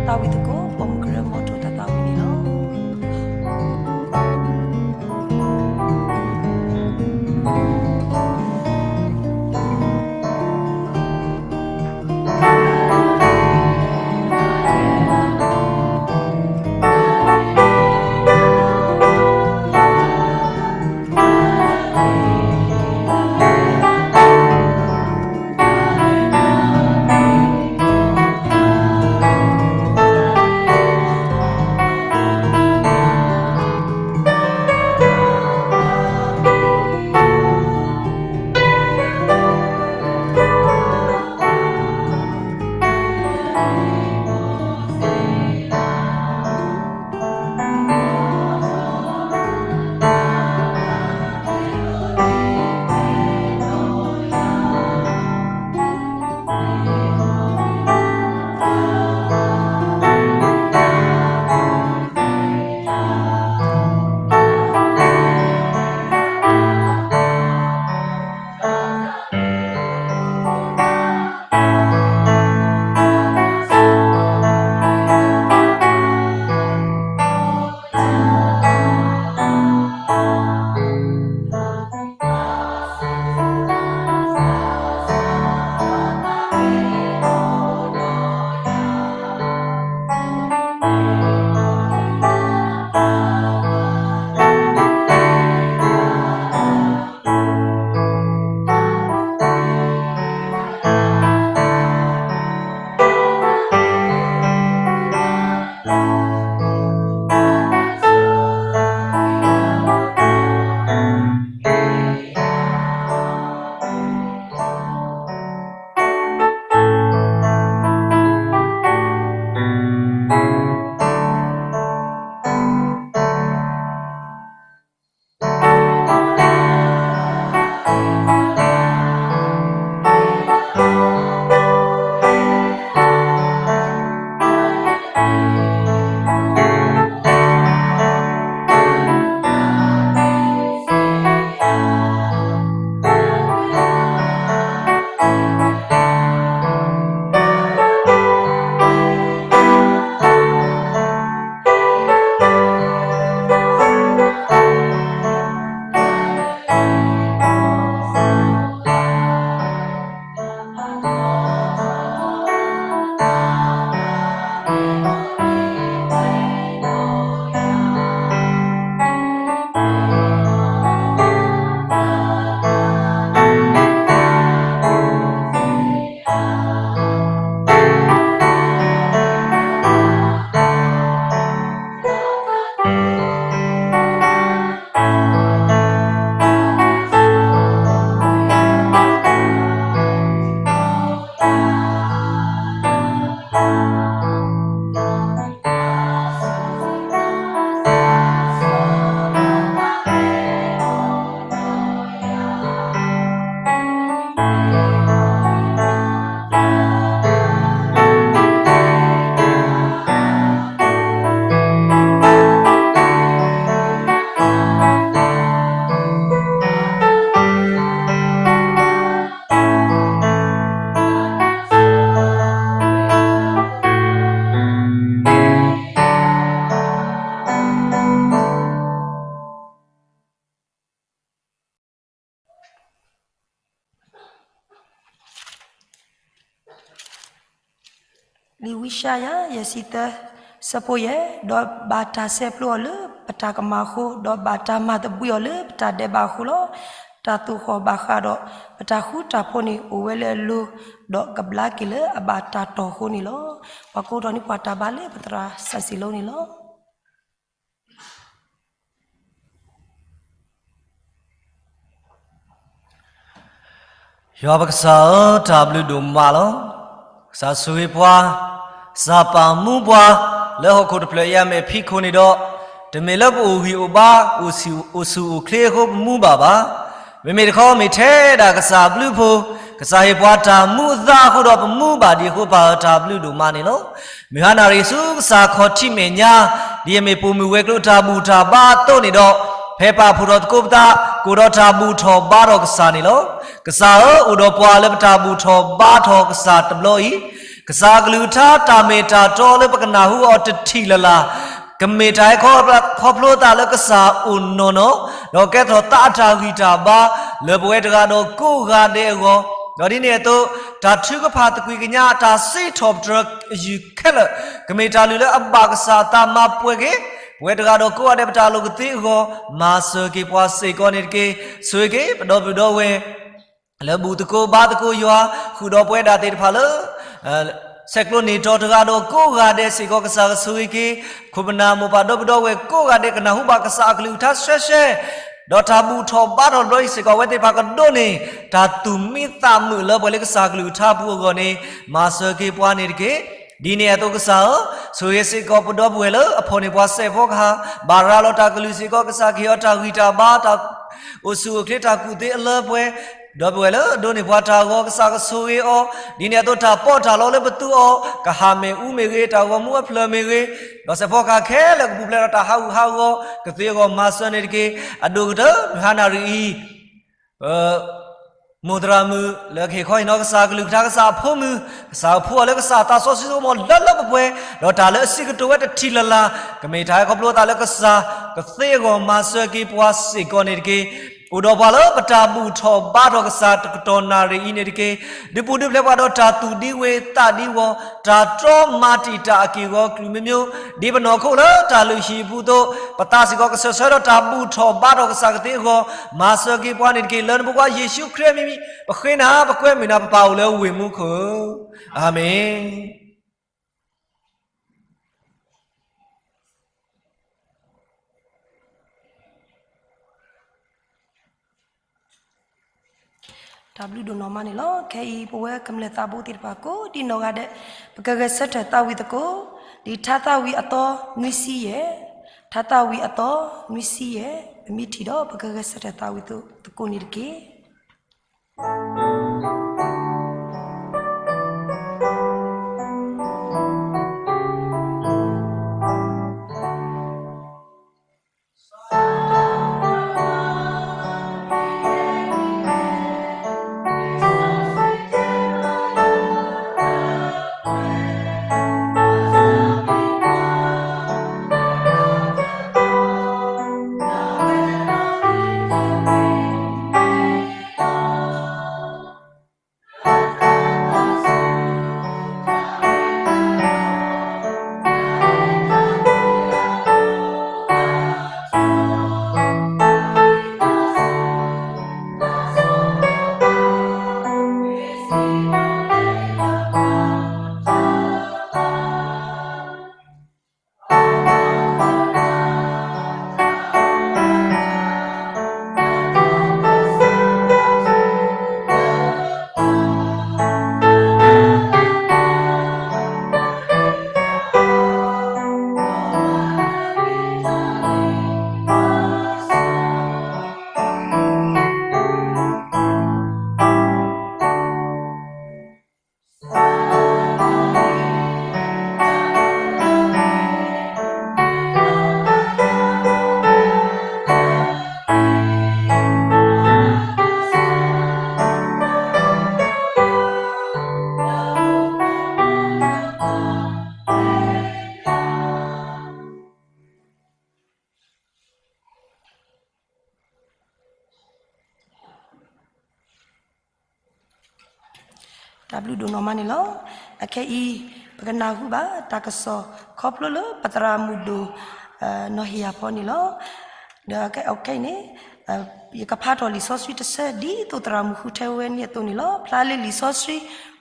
တၢ်ဝံသကိး ပိာ်မုၣ်ကရၢမိၢ်ထိၣ်တၢ်သးဝံၣ်န့ၣ်လီၤ. လံာ်ဝံယၡါယၤ ယဲၢ်ဆံသၢ ဆၢဖိယဲၢ်, ဒီးဘၣ်တၢ်ဆဲးဖျိအီၤလၢပတၢ်ကမၣ်အဃိ, ဒီးဘၣ်တၢ်မၤသဘှံးအီၤလၢပတၢ်ဒဲးဘးအဃိလီၤ. တၢ်သိၣ်ဃီၣ်ဘၣ်ဃးဒီး ပတၢ်ဃူတၢ်ဖိးန့ၣ် အိၣ်ဝဲလၢအလိၤ, ဒီးကဘျါက့ၤလၢအဘၣ်တၢ်တီၢ်အဃိန့ၣ်လီၤ. ပှၤကိးထီၣ်န့ၢ်ပှၤတၢ်ဘါလၢပသရၣ်စီဆှံလိၤန့ၣ်လီၤ. ယွၤပကစၢ်ဧၢ, တၢ်ဘျုးဒိၣ်မးလီၤ. ကစၢ်ဆိၣ်ဂ့ၤပှၤ, ကစၢ်ပာ်မူပှၤ လၢဟီၣ်ခိၣ်တဖျၢၣ်အံၤအမဲာ်ဖံးခိၣ်န့ၣ်ဒီး, တမ့ၢ်လၢပအိၣ်ဂံၢ်အိၣ်ဘါ အိၣ်ဆူၣ်အိၣ်ချ့အဃိပမူဘၣ်ဘၣ်. မ့မ့ၢ်တခီ မ့ၢ်ထဲဒၣ်ကစၢ်ဘျုးဖိ, ကစၢ်ဟ့ၣ်ပှၤတၢ်မူအသါအဃိဒီး ပမူဘၣ်ဒံးအဃိ ပၢ်ဧၢ တၢ်ဘျုးဒိၣ်မးန့ၣ်လီၤ. မုၢ်ဟါနၣ်ရံၣ်ဆူကစၢ်ခီၣ်ထံးမဲာ်ညါ, ဒ်အမ့ၢ်ပိာ်မုၣ်ဝဲၤကျိၤတၢ်ဘူၣ်တၢ်ဘါအသိးန့ၣ်ဒီး, ဖဲပာ်ဖှိၣ်ထီၣ်သကိးပသး, ကိးဒီးတၢ်ဘူၣ်ထီၣ်ဘါထီၣ်ကစၢ်န့ၣ်လီၤ. ကစၢ်ဧၢ, အိၣ်ဒီးပှၤလၢပတၢ်ဘူၣ်ထီၣ်ဘါထီၣ်ကစၢ်တဘျီအံၤ, ကစၢ်အကလုၢ်ကထါတၢ်မ့ၢ်တၢ်တီလၢပကနၢ်ဟူအီၤတထံၣ်လၢ်လၢ်, ကမ့ၢ်တၢ်ဟဲခီဖျိအသးလၢကစၢ်အိၣ်နီၢ်နီၢ်, ဒီးကဲထီၣ်သးအတၢ်ဂံၢ်တၢ်ဘါ လၢပဝဲတဂၤဒီးကိးဂၤဒဲးအဂီၢ်, ဒီးဒ်န့ၣ်အသိး တၢ်ထုကဖၣ်သကွံာ်ကညး တၢ်စံးထီၣ်ပတြၢၤအယုၢ်ခဲလၢာ်, ကမ့ၢ်တၢ်လုၢ်လၢအဘၣ်ကစၢ်အသးမၤပှဲၤက့ၤ ပဝဲတဂၤဒီးကိးဂၤဒဲးပတၢ်လိၤကသ့အဂီၢ်, မၤစၢၤက့ၤပှၤစ့ၢ်ကီးန့ၣ်တက့ၢ်. ဆိၣ်ဂ့ၤက့ၤပဒီပုၢ်ဒီဝဲၢ် လၢဘူၣ်သကိးဘါသကိးယွၤ, ဃုာ်ဒီးပဝဲဒၣ်သ့ၣ်တဖၣ်လၢ ဆဲးကျိးန့ၢ်တီၤတဂၤဒီးကိးဂၤဒဲးစ့ၢ်ကီး ကစၢ်ကဆိၣ်ဂ့ၤက့ၤ ခိၣ်ပနၢ်မိၢ်ပၢ်ဒီပုၢ်ဒီဝဲၢ်ကိးဂၤဒဲး ကနၢ်ဟူဘၣ်ကစၢ်အကလုၢ်ကထါရှဲရှဲ, ဒီးတၢ်ဘူၣ်ထီၣ်ဘါထီၣ်တဘျီအံၤစ့ၢ်ကီး အဝဲသ့ၣ်တဖၣ်ကဒိးန့ၢ် တၢ်သူၣ်မံသးမုာ်လၢပှဲၤလၢကစၢ်အကလုၢ်ကထါပူၤအဂီၢ်န့ၣ် မၤစၢၤက့ၤပှၤန့ၣ်တက့ၢ်. ဒ်န့ၣ်အသိးကစၢ်ဧၢ, ဆိၣ်ဂ့ၤစ့ၢ်ကီးပဒီပုၢ်ဝဲၢ်လၢအဖီၣ်န့ၢ်ပှၤစဲးဖီကဟၣ်, ဘၣ်ရၤလီၤတၢ်ကလုၢ်စ့ၢ်ကီး ကစၢ်ကဟ့ၣ်အီၤတၢ်ဂံၢ်တၢ်ဘါ တၢ်အိၣ်ဆူၣ်အိၣ်ချ့တၢ်ကူၣ်သ့အလၢပှဲၤ, ဒီပုၢ်ဝဲၢ်လၢအဒိးန့ၢ်ပှၤတၢ်ဂီၤ ကစၢ်ကဆိၣ်ဂ့ၤအီၤ, ဒ်န့ၣ်အသိးတၢ်ပီးတၢ်လီလၢပသူအီၤ, ကဟၣ်မ့ၢ်အူမ့ၢ်ဂ့ၤ တၢ်ဂီၤမူအဖျၢၣ်မ့ၢ်ဂ့ၤ, ဒီးစဲးဖီကဟၣ်ခဲလၢာ်ကပူၤဖျဲးဒီးတၢ်ဟးဂူာ်ဟးဂီၤကသ့အဂီၢ် မၤစၢၤန့ၣ်တက့ၢ်. အဒိၣ်ကတၢၢ် မုၢ်ဟါနၣ်ရံၣ်အံၤ ပ မိၢ်သရၣ်မုၣ် လၢကဟ့ၣ်ခီဟ့ၣ်နီၤကစၢ်အကလုၢ်ကထါ ကစၢ်အဖိမုၣ်, ကစၢ်ကဖှူအီၤလၢကစၢ်သးစီဆှံစိကမီၤလၢလၢပှဲၤပှဲၤ, ဒီးတၢ်လၢအစံးကတိၤဝဲတထံၣ်လၢ်လၢ်, ကမ့ၢ်တၢ်ဟဲခီဖျိအသးလၢကစၢ်ကသ့အဂီၢ် မၤစၢၤက့ၤပှၤစ့ၢ်ကီးန့ၣ်တက့ၢ်. အိၣ်ဒီးပှၤလၢပတၢ်ဘူၣ်ထီၣ်ဘါထီၣ်ကစၢ်တကတီၢ်နၣ်ရံၣ်အံၤန့ၣ်တက့ၢ်. ဒုးပူၤဒုးဖျဲးပှၤဒီးတၢ်သူၣ်ဒံဝ့ၢ်သးဒံဝီၤ, တၢ်တြီမၤတံာ်တာ်အက့ၢ်အဂီၤ ကလုာ်မံၤမံၤ, ဒ်ပနီၢ်ခိလၢတၢ်လုၢ်ဟံၣ်အပူၤအသိး, ပသးစ့ၢ်ကီးကဆၢဆၢဒီးတၢ်ဘူၣ်ထီၣ်ဘါထီၣ်ကစၢ်ကသ့အဂီၢ်, မၤစၢၤက့ၤပှၤန့ၣ်တက့ၢ်. လၢနဖိခွါယ့ၣ်ၡူးခရံာ်အမံၤ, ပဃ့နၤ ပကွဲမုာ်နၤ ပပၢ်အိၣ်လၢဝ့ၢ်မူခိၣ်ဧၢ, အၤမ့ၣ်. တၢ်ဘျုးဒိၣ်နီၢ်မးန့ၣ်လီၤ. ခဲအံၤ ပဝဲကမျၢၢ်သးဘိသ့ၣ်တဖၣ် ကိးဒံနီၢ်ဂၤဒဲး ပကဂဲၤဆၢထၢၣ်သးဝံၣ်သကိး, ဒ်ထါသးဝံၣ်အသီနွံဆံယဲၢ်, ထါသးဝံၣ်အသီနွံဆံယဲၢ်, ပမ့ၢ်ထံၣ်ဒီးပကဂဲၤဆၢထၢၣ်သးဝံၣ်သကိးန့ၣ်တက့ၢ်. တၢ်ဘျုးဒိၣ်နီၢ်မးန့ၣ်လီၤ. အခဲအံၤ ပကနၢ်ဟူဘၣ်တၢ်ကစီၣ်ခီဖျိလၢပသရၣ်မုၣ်ဒိၣ် နီၢ်ဟ့ၣ်ယၤဖီန့ၣ်လီၤ. ဒီးခဲအံၤန့ၣ် ယကဖးထီၣ်လံာ်စီဆှံတဆၢ ဒ်သိးသရၣ်မုၣ်ဃုထၢဝဲန့ၣ်အသိးန့ၣ်လီၤ. ဖျါလၢလံာ်စီ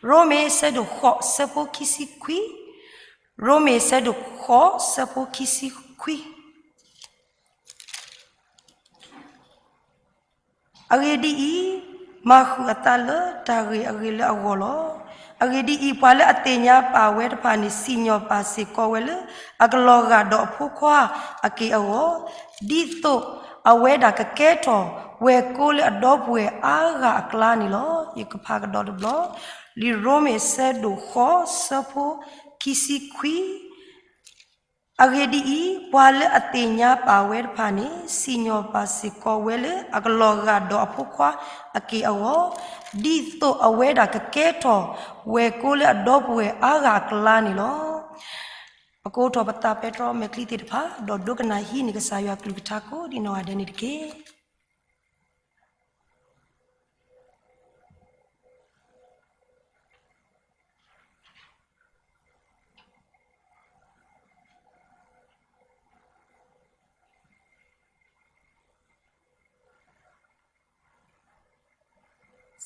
ဆှံ ရိမ့ၤဆၢဒိၣ်ဃိး ဆၢဖိခံဆံခွံ, ရိမ့ၤဆၢဒိၣ်ဃိး ဆၢဖိခံဆံခွံ. အဂ့ၢ်ဒ်အံၤ, မၤဃုာ်အသးလၢတၢ်ဂ့ၤအဂ့ၢ်လၢအဂီၢ်လီၤ. အဂ့ၢ်ဒ်အံၤ, ပှၤလၢအသ့ၣ်ညါပာ်ဝဲတဖၣ်န့ၣ် စံၣ်ညီၣ်ပာ်စ့ၢ်ကီးဝဲလၢ အကလီၤဂာ်ဒီးအဖိခွါအက့ၢ်အဂီၤ, ဒ်သိးအဝဲဒၣ်ကကဲထီၣ် ဝဲၢ်ကိလၢအဒီပုၢ်ဝဲၢ်အါဂၤအကျါန့ၣ်လီၤ. ယကဖးကဒီးတဘျီ, လံာ်ရိမ့ၤဆၢဒိၣ်ဃိး ဆၢဖိခံဆံခွံ. အဂ့ၢ်ဒ်အံၤ, ပှၤလၢအသ့ၣ်ညါပာ်ဝဲတဖၣ်န့ၣ် စံၣ်ညီၣ်ပာ်စ့ၢ်ကီးဝဲလၢအကလီၤဂာ်ဒီးအဖိခွါအက့ၢ်အဂီၤ, ဒ်သိးအဝဲဒၣ်ကကဲထီၣ်ဝဲၢ်ကိလၢအဒီပုၢ်ဝဲၢ်အါဂၤအကျါန့ၣ်လီၤ. ပကအိးထီၣ်ပသးပဲတြီမဲာ်ချံသ့ၣ်တဖၣ်, ဒီးဒိကနၣ်ဟံးန့ၢ်ကစၢ်ယွၤကလုၢ်ကထါကိးဒံးနီၢ်ဂၤဒဲးန့ၣ်တက့ၢ်.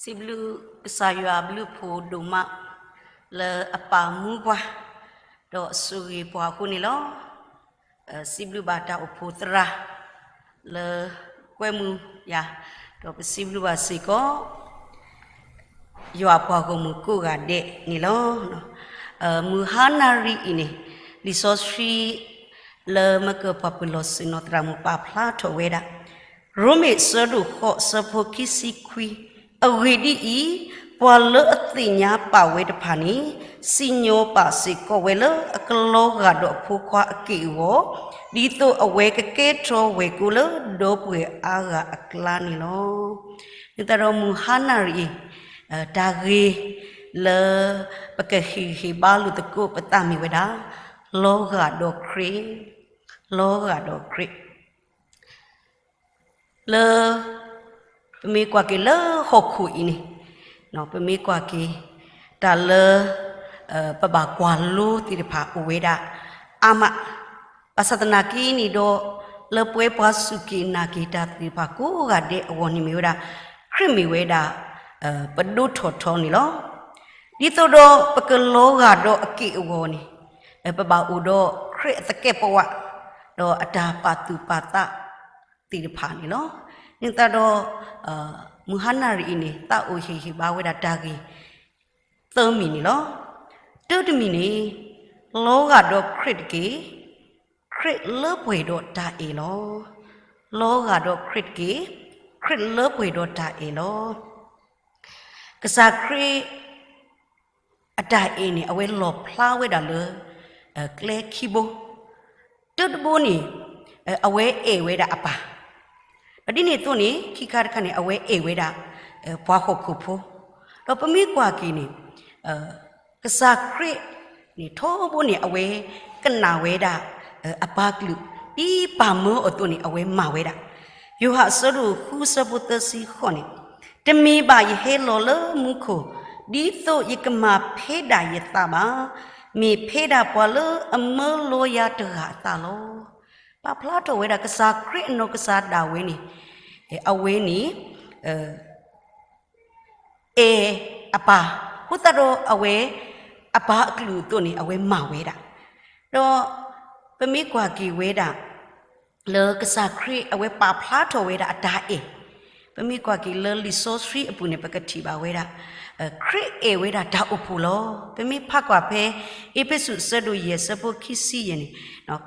စံးဘျုးကစၢ်ယွၤအဘျုးအဖှိၣ်ဒိၣ်မး လၢအပာ်မူပှၤ ဒီးအဆိၣ်ဂ့ၤပှၤအဃိန့ၣ်လီၤ. စံးဘျုးဘၣ်တၢ်အိၣ်ဖှိၣ်သရၣ် လၢကွဲမုာ်ယၤ, ဒီးပစံးဘျုးဘၣ်စ့ၢ်ကီး ယွၤအပှၤဂီၢ်မုၢ်ကိးဂၤဒဲးန့ၣ်လီၤ. မုၢ်ဟါနၣ်ရံၣ်အံၤန့ၣ် လံာ်စီဆှံ လၢမၢကၢၢ်ပှၤပၢၤလီၢ်ဆ့ၣ်နီၤသရၣ်မုၣ်ပာ်ဖျါထီၣ်ဝဲဒၣ် ရိမ့ၤအဆၢဒိၣ်ဃိးအဆၢဖိခံဆံခွံ, အဂ့ၢ်ဒ်အံၤ, ပှၤလၢအသ့ၣ်ညါပာ်ဝဲတဖၣ်န့ၣ် စံၣ်ညီၣ်ပာ်စ့ၢ်ကီးဝဲလၢအကလီၤဂာ်ဒီးအဖိခွါအက့ၢ်အဂီၤ, ဒ်သိးအဝဲကကဲထီၣ်ဝဲၢ်ကိလၢဒီပုၢ်ဝဲၢ်အါဂၤအကျါန့ၣ်လီၤ. ဒ်သိးဒီးမုၢ်ဟါနၣ်ရံၣ်အံၤ တၢ်ဂ့ၢ်လၢပကဟ့ၣ်ဂံၢ်ဟ့ၣ်ဘါလိာ်သကိးပသးမ့ၢ်ဝဲဒၣ် လီၤဂာ်ဒီးခရံာ်, လီၤဂာ်ဒီးခရံာ် လၢ ပမ့ၢ်ကွၢ်က့ၤလၢဟီၣ်ခိၣ်အံၤန့ၣ်, ပမ့ၢ်ကွၢ်က့ၤ တၢ်လၢ ပဘၣ်ကွၢ်လိသ့ၣ်တဖၣ်အိၣ်ဝဲဒၣ် အါမး, ဘၣ်ဆၣ်သနာ်က့န့ၣ်ဒီး လၢပဝဲပှၤစူၢ်က့ၤနာ်က့ၤတၢ်သ့ၣ်တဖၣ်ကိးဂၤဒဲးအဂီၢ်န့ၣ်မ့ၢ်ဝဲဒၣ် ခရံာ်မ့ၢ်ဝဲဒၣ် ပဒိၣ်ထီၣ်ထီန့ၣ်လီၤ. ဒ်သိးဒီးပကလီၤဂာ်ဒီးအက့ၢ်အဂီၤန့ၣ် ပဘၣ်အိၣ်ဒီးခရံာ်အသကဲးပဝး ဒီးအတၢ်ပာ်သူၣ်ပာ်သးသ့ၣ်တဖၣ်န့ၣ်လီၤ. ဒ်သိးဒီး မုၢ်ဟါနၣ်ရံၣ်အံၤန့ၣ် သးအိၣ်ဟ့ၣ်ဂံၢ်ဟ့ၣ်ဘါဝဲဒၣ်တၢ်ဂ့ၢ် သၢမံၤန့ၣ်လီၤ. တၢတမံၤန့ၣ် လီၤဂာ်ဒီးခရံာ်တက့ၢ်, ခရံာ်လၢပှဲၤဒီးတၢ်အဲၣ်လီၤ. လီၤဂာ်ဒီးခရံာ်တက့ၢ်, ခရံာ်လၢပှဲၤဒီးတၢ်အဲၣ်လီၤ. ကစၢ်ခရံာ် အတၢ်အဲၣ်န့ၣ် အဝဲလီၣ်ဖျါဝဲဒၣ်လၢ ကျဲခံဘိ, တၢတဘိန့ၣ် အဝဲအဲၣ်ဝဲဒၣ်အပၢ်, ဒီးဒ်န့ၣ်အသိးန့ၣ် ခံခါတခါန့ၣ် အဝဲအဲၣ်ဝဲဒၣ် ပှၤဟီၣ်ခိၣ်ဖိ, ဒီးပမ့ၢ်ကွၢ်က့ၤန့ၣ် ကစၢ်ခရံာ်န့ၣ် ထီဘိန့ၣ် အဝဲကနၣ်ဝဲဒၣ် အပၢ်ကလုၢ် ဒ်ပၢ်မၢအသိးန့ၣ် အဝဲမၤဝဲဒၣ်. ယိၤဟၣ်အဆၢဒိၣ်ဃုအဆၢဖိသၢဆံဃိးန့ၣ်, တမ့ၢ်ဘၣ်ယဟဲလီၤလၢမူခိၣ် ဒ်သိးယကမၤဖဲဒၣ်ယသးဘၣ်, မ့ၢ်ဖဲဒၣ်ပှၤလၢအမၢလီၤယၤတဂၤအသးလီၤ. ပာ်ဖျါထီၣ်ဝဲဒၣ်ကစၢ်ခရံာ်အနီၢ်ကစၢ်ဒၣ်ဝဲန့ၣ် အဝဲန့ၣ် အဲၣ်အပၢ်, အဃိသတးဒီးအဝဲ အပၢ်အကလုၢ်အသိးန့ၣ် အဝဲမၤဝဲဒၣ်, ဒီးပမ့ၢ်ကွၢ်က့ၤဝဲဒၣ် လၢကစၢ်ခရံာ်အဝဲပာ်ဖျါထီၣ်ဝဲဒၣ်အတၢ်အဲၣ်, ပမ့ၢ်ကွၢ်က့ၤလၢလံာ်စီဆှံအပူၤန့ၣ် ပကထံၣ်ဘၣ်ဝဲဒၣ် ခရံာ်အဲၣ်ဝဲဒၣ်တၢ်အိၣ်ဖှိၣ်လီၤ. ပမ့ၢ်ဖးကွၢ်ဖဲ အ့းဖ့းစူးအဆၢဒိၣ်ယဲၢ်အဆၢဖိခံဆံယဲၢ်န့ၣ်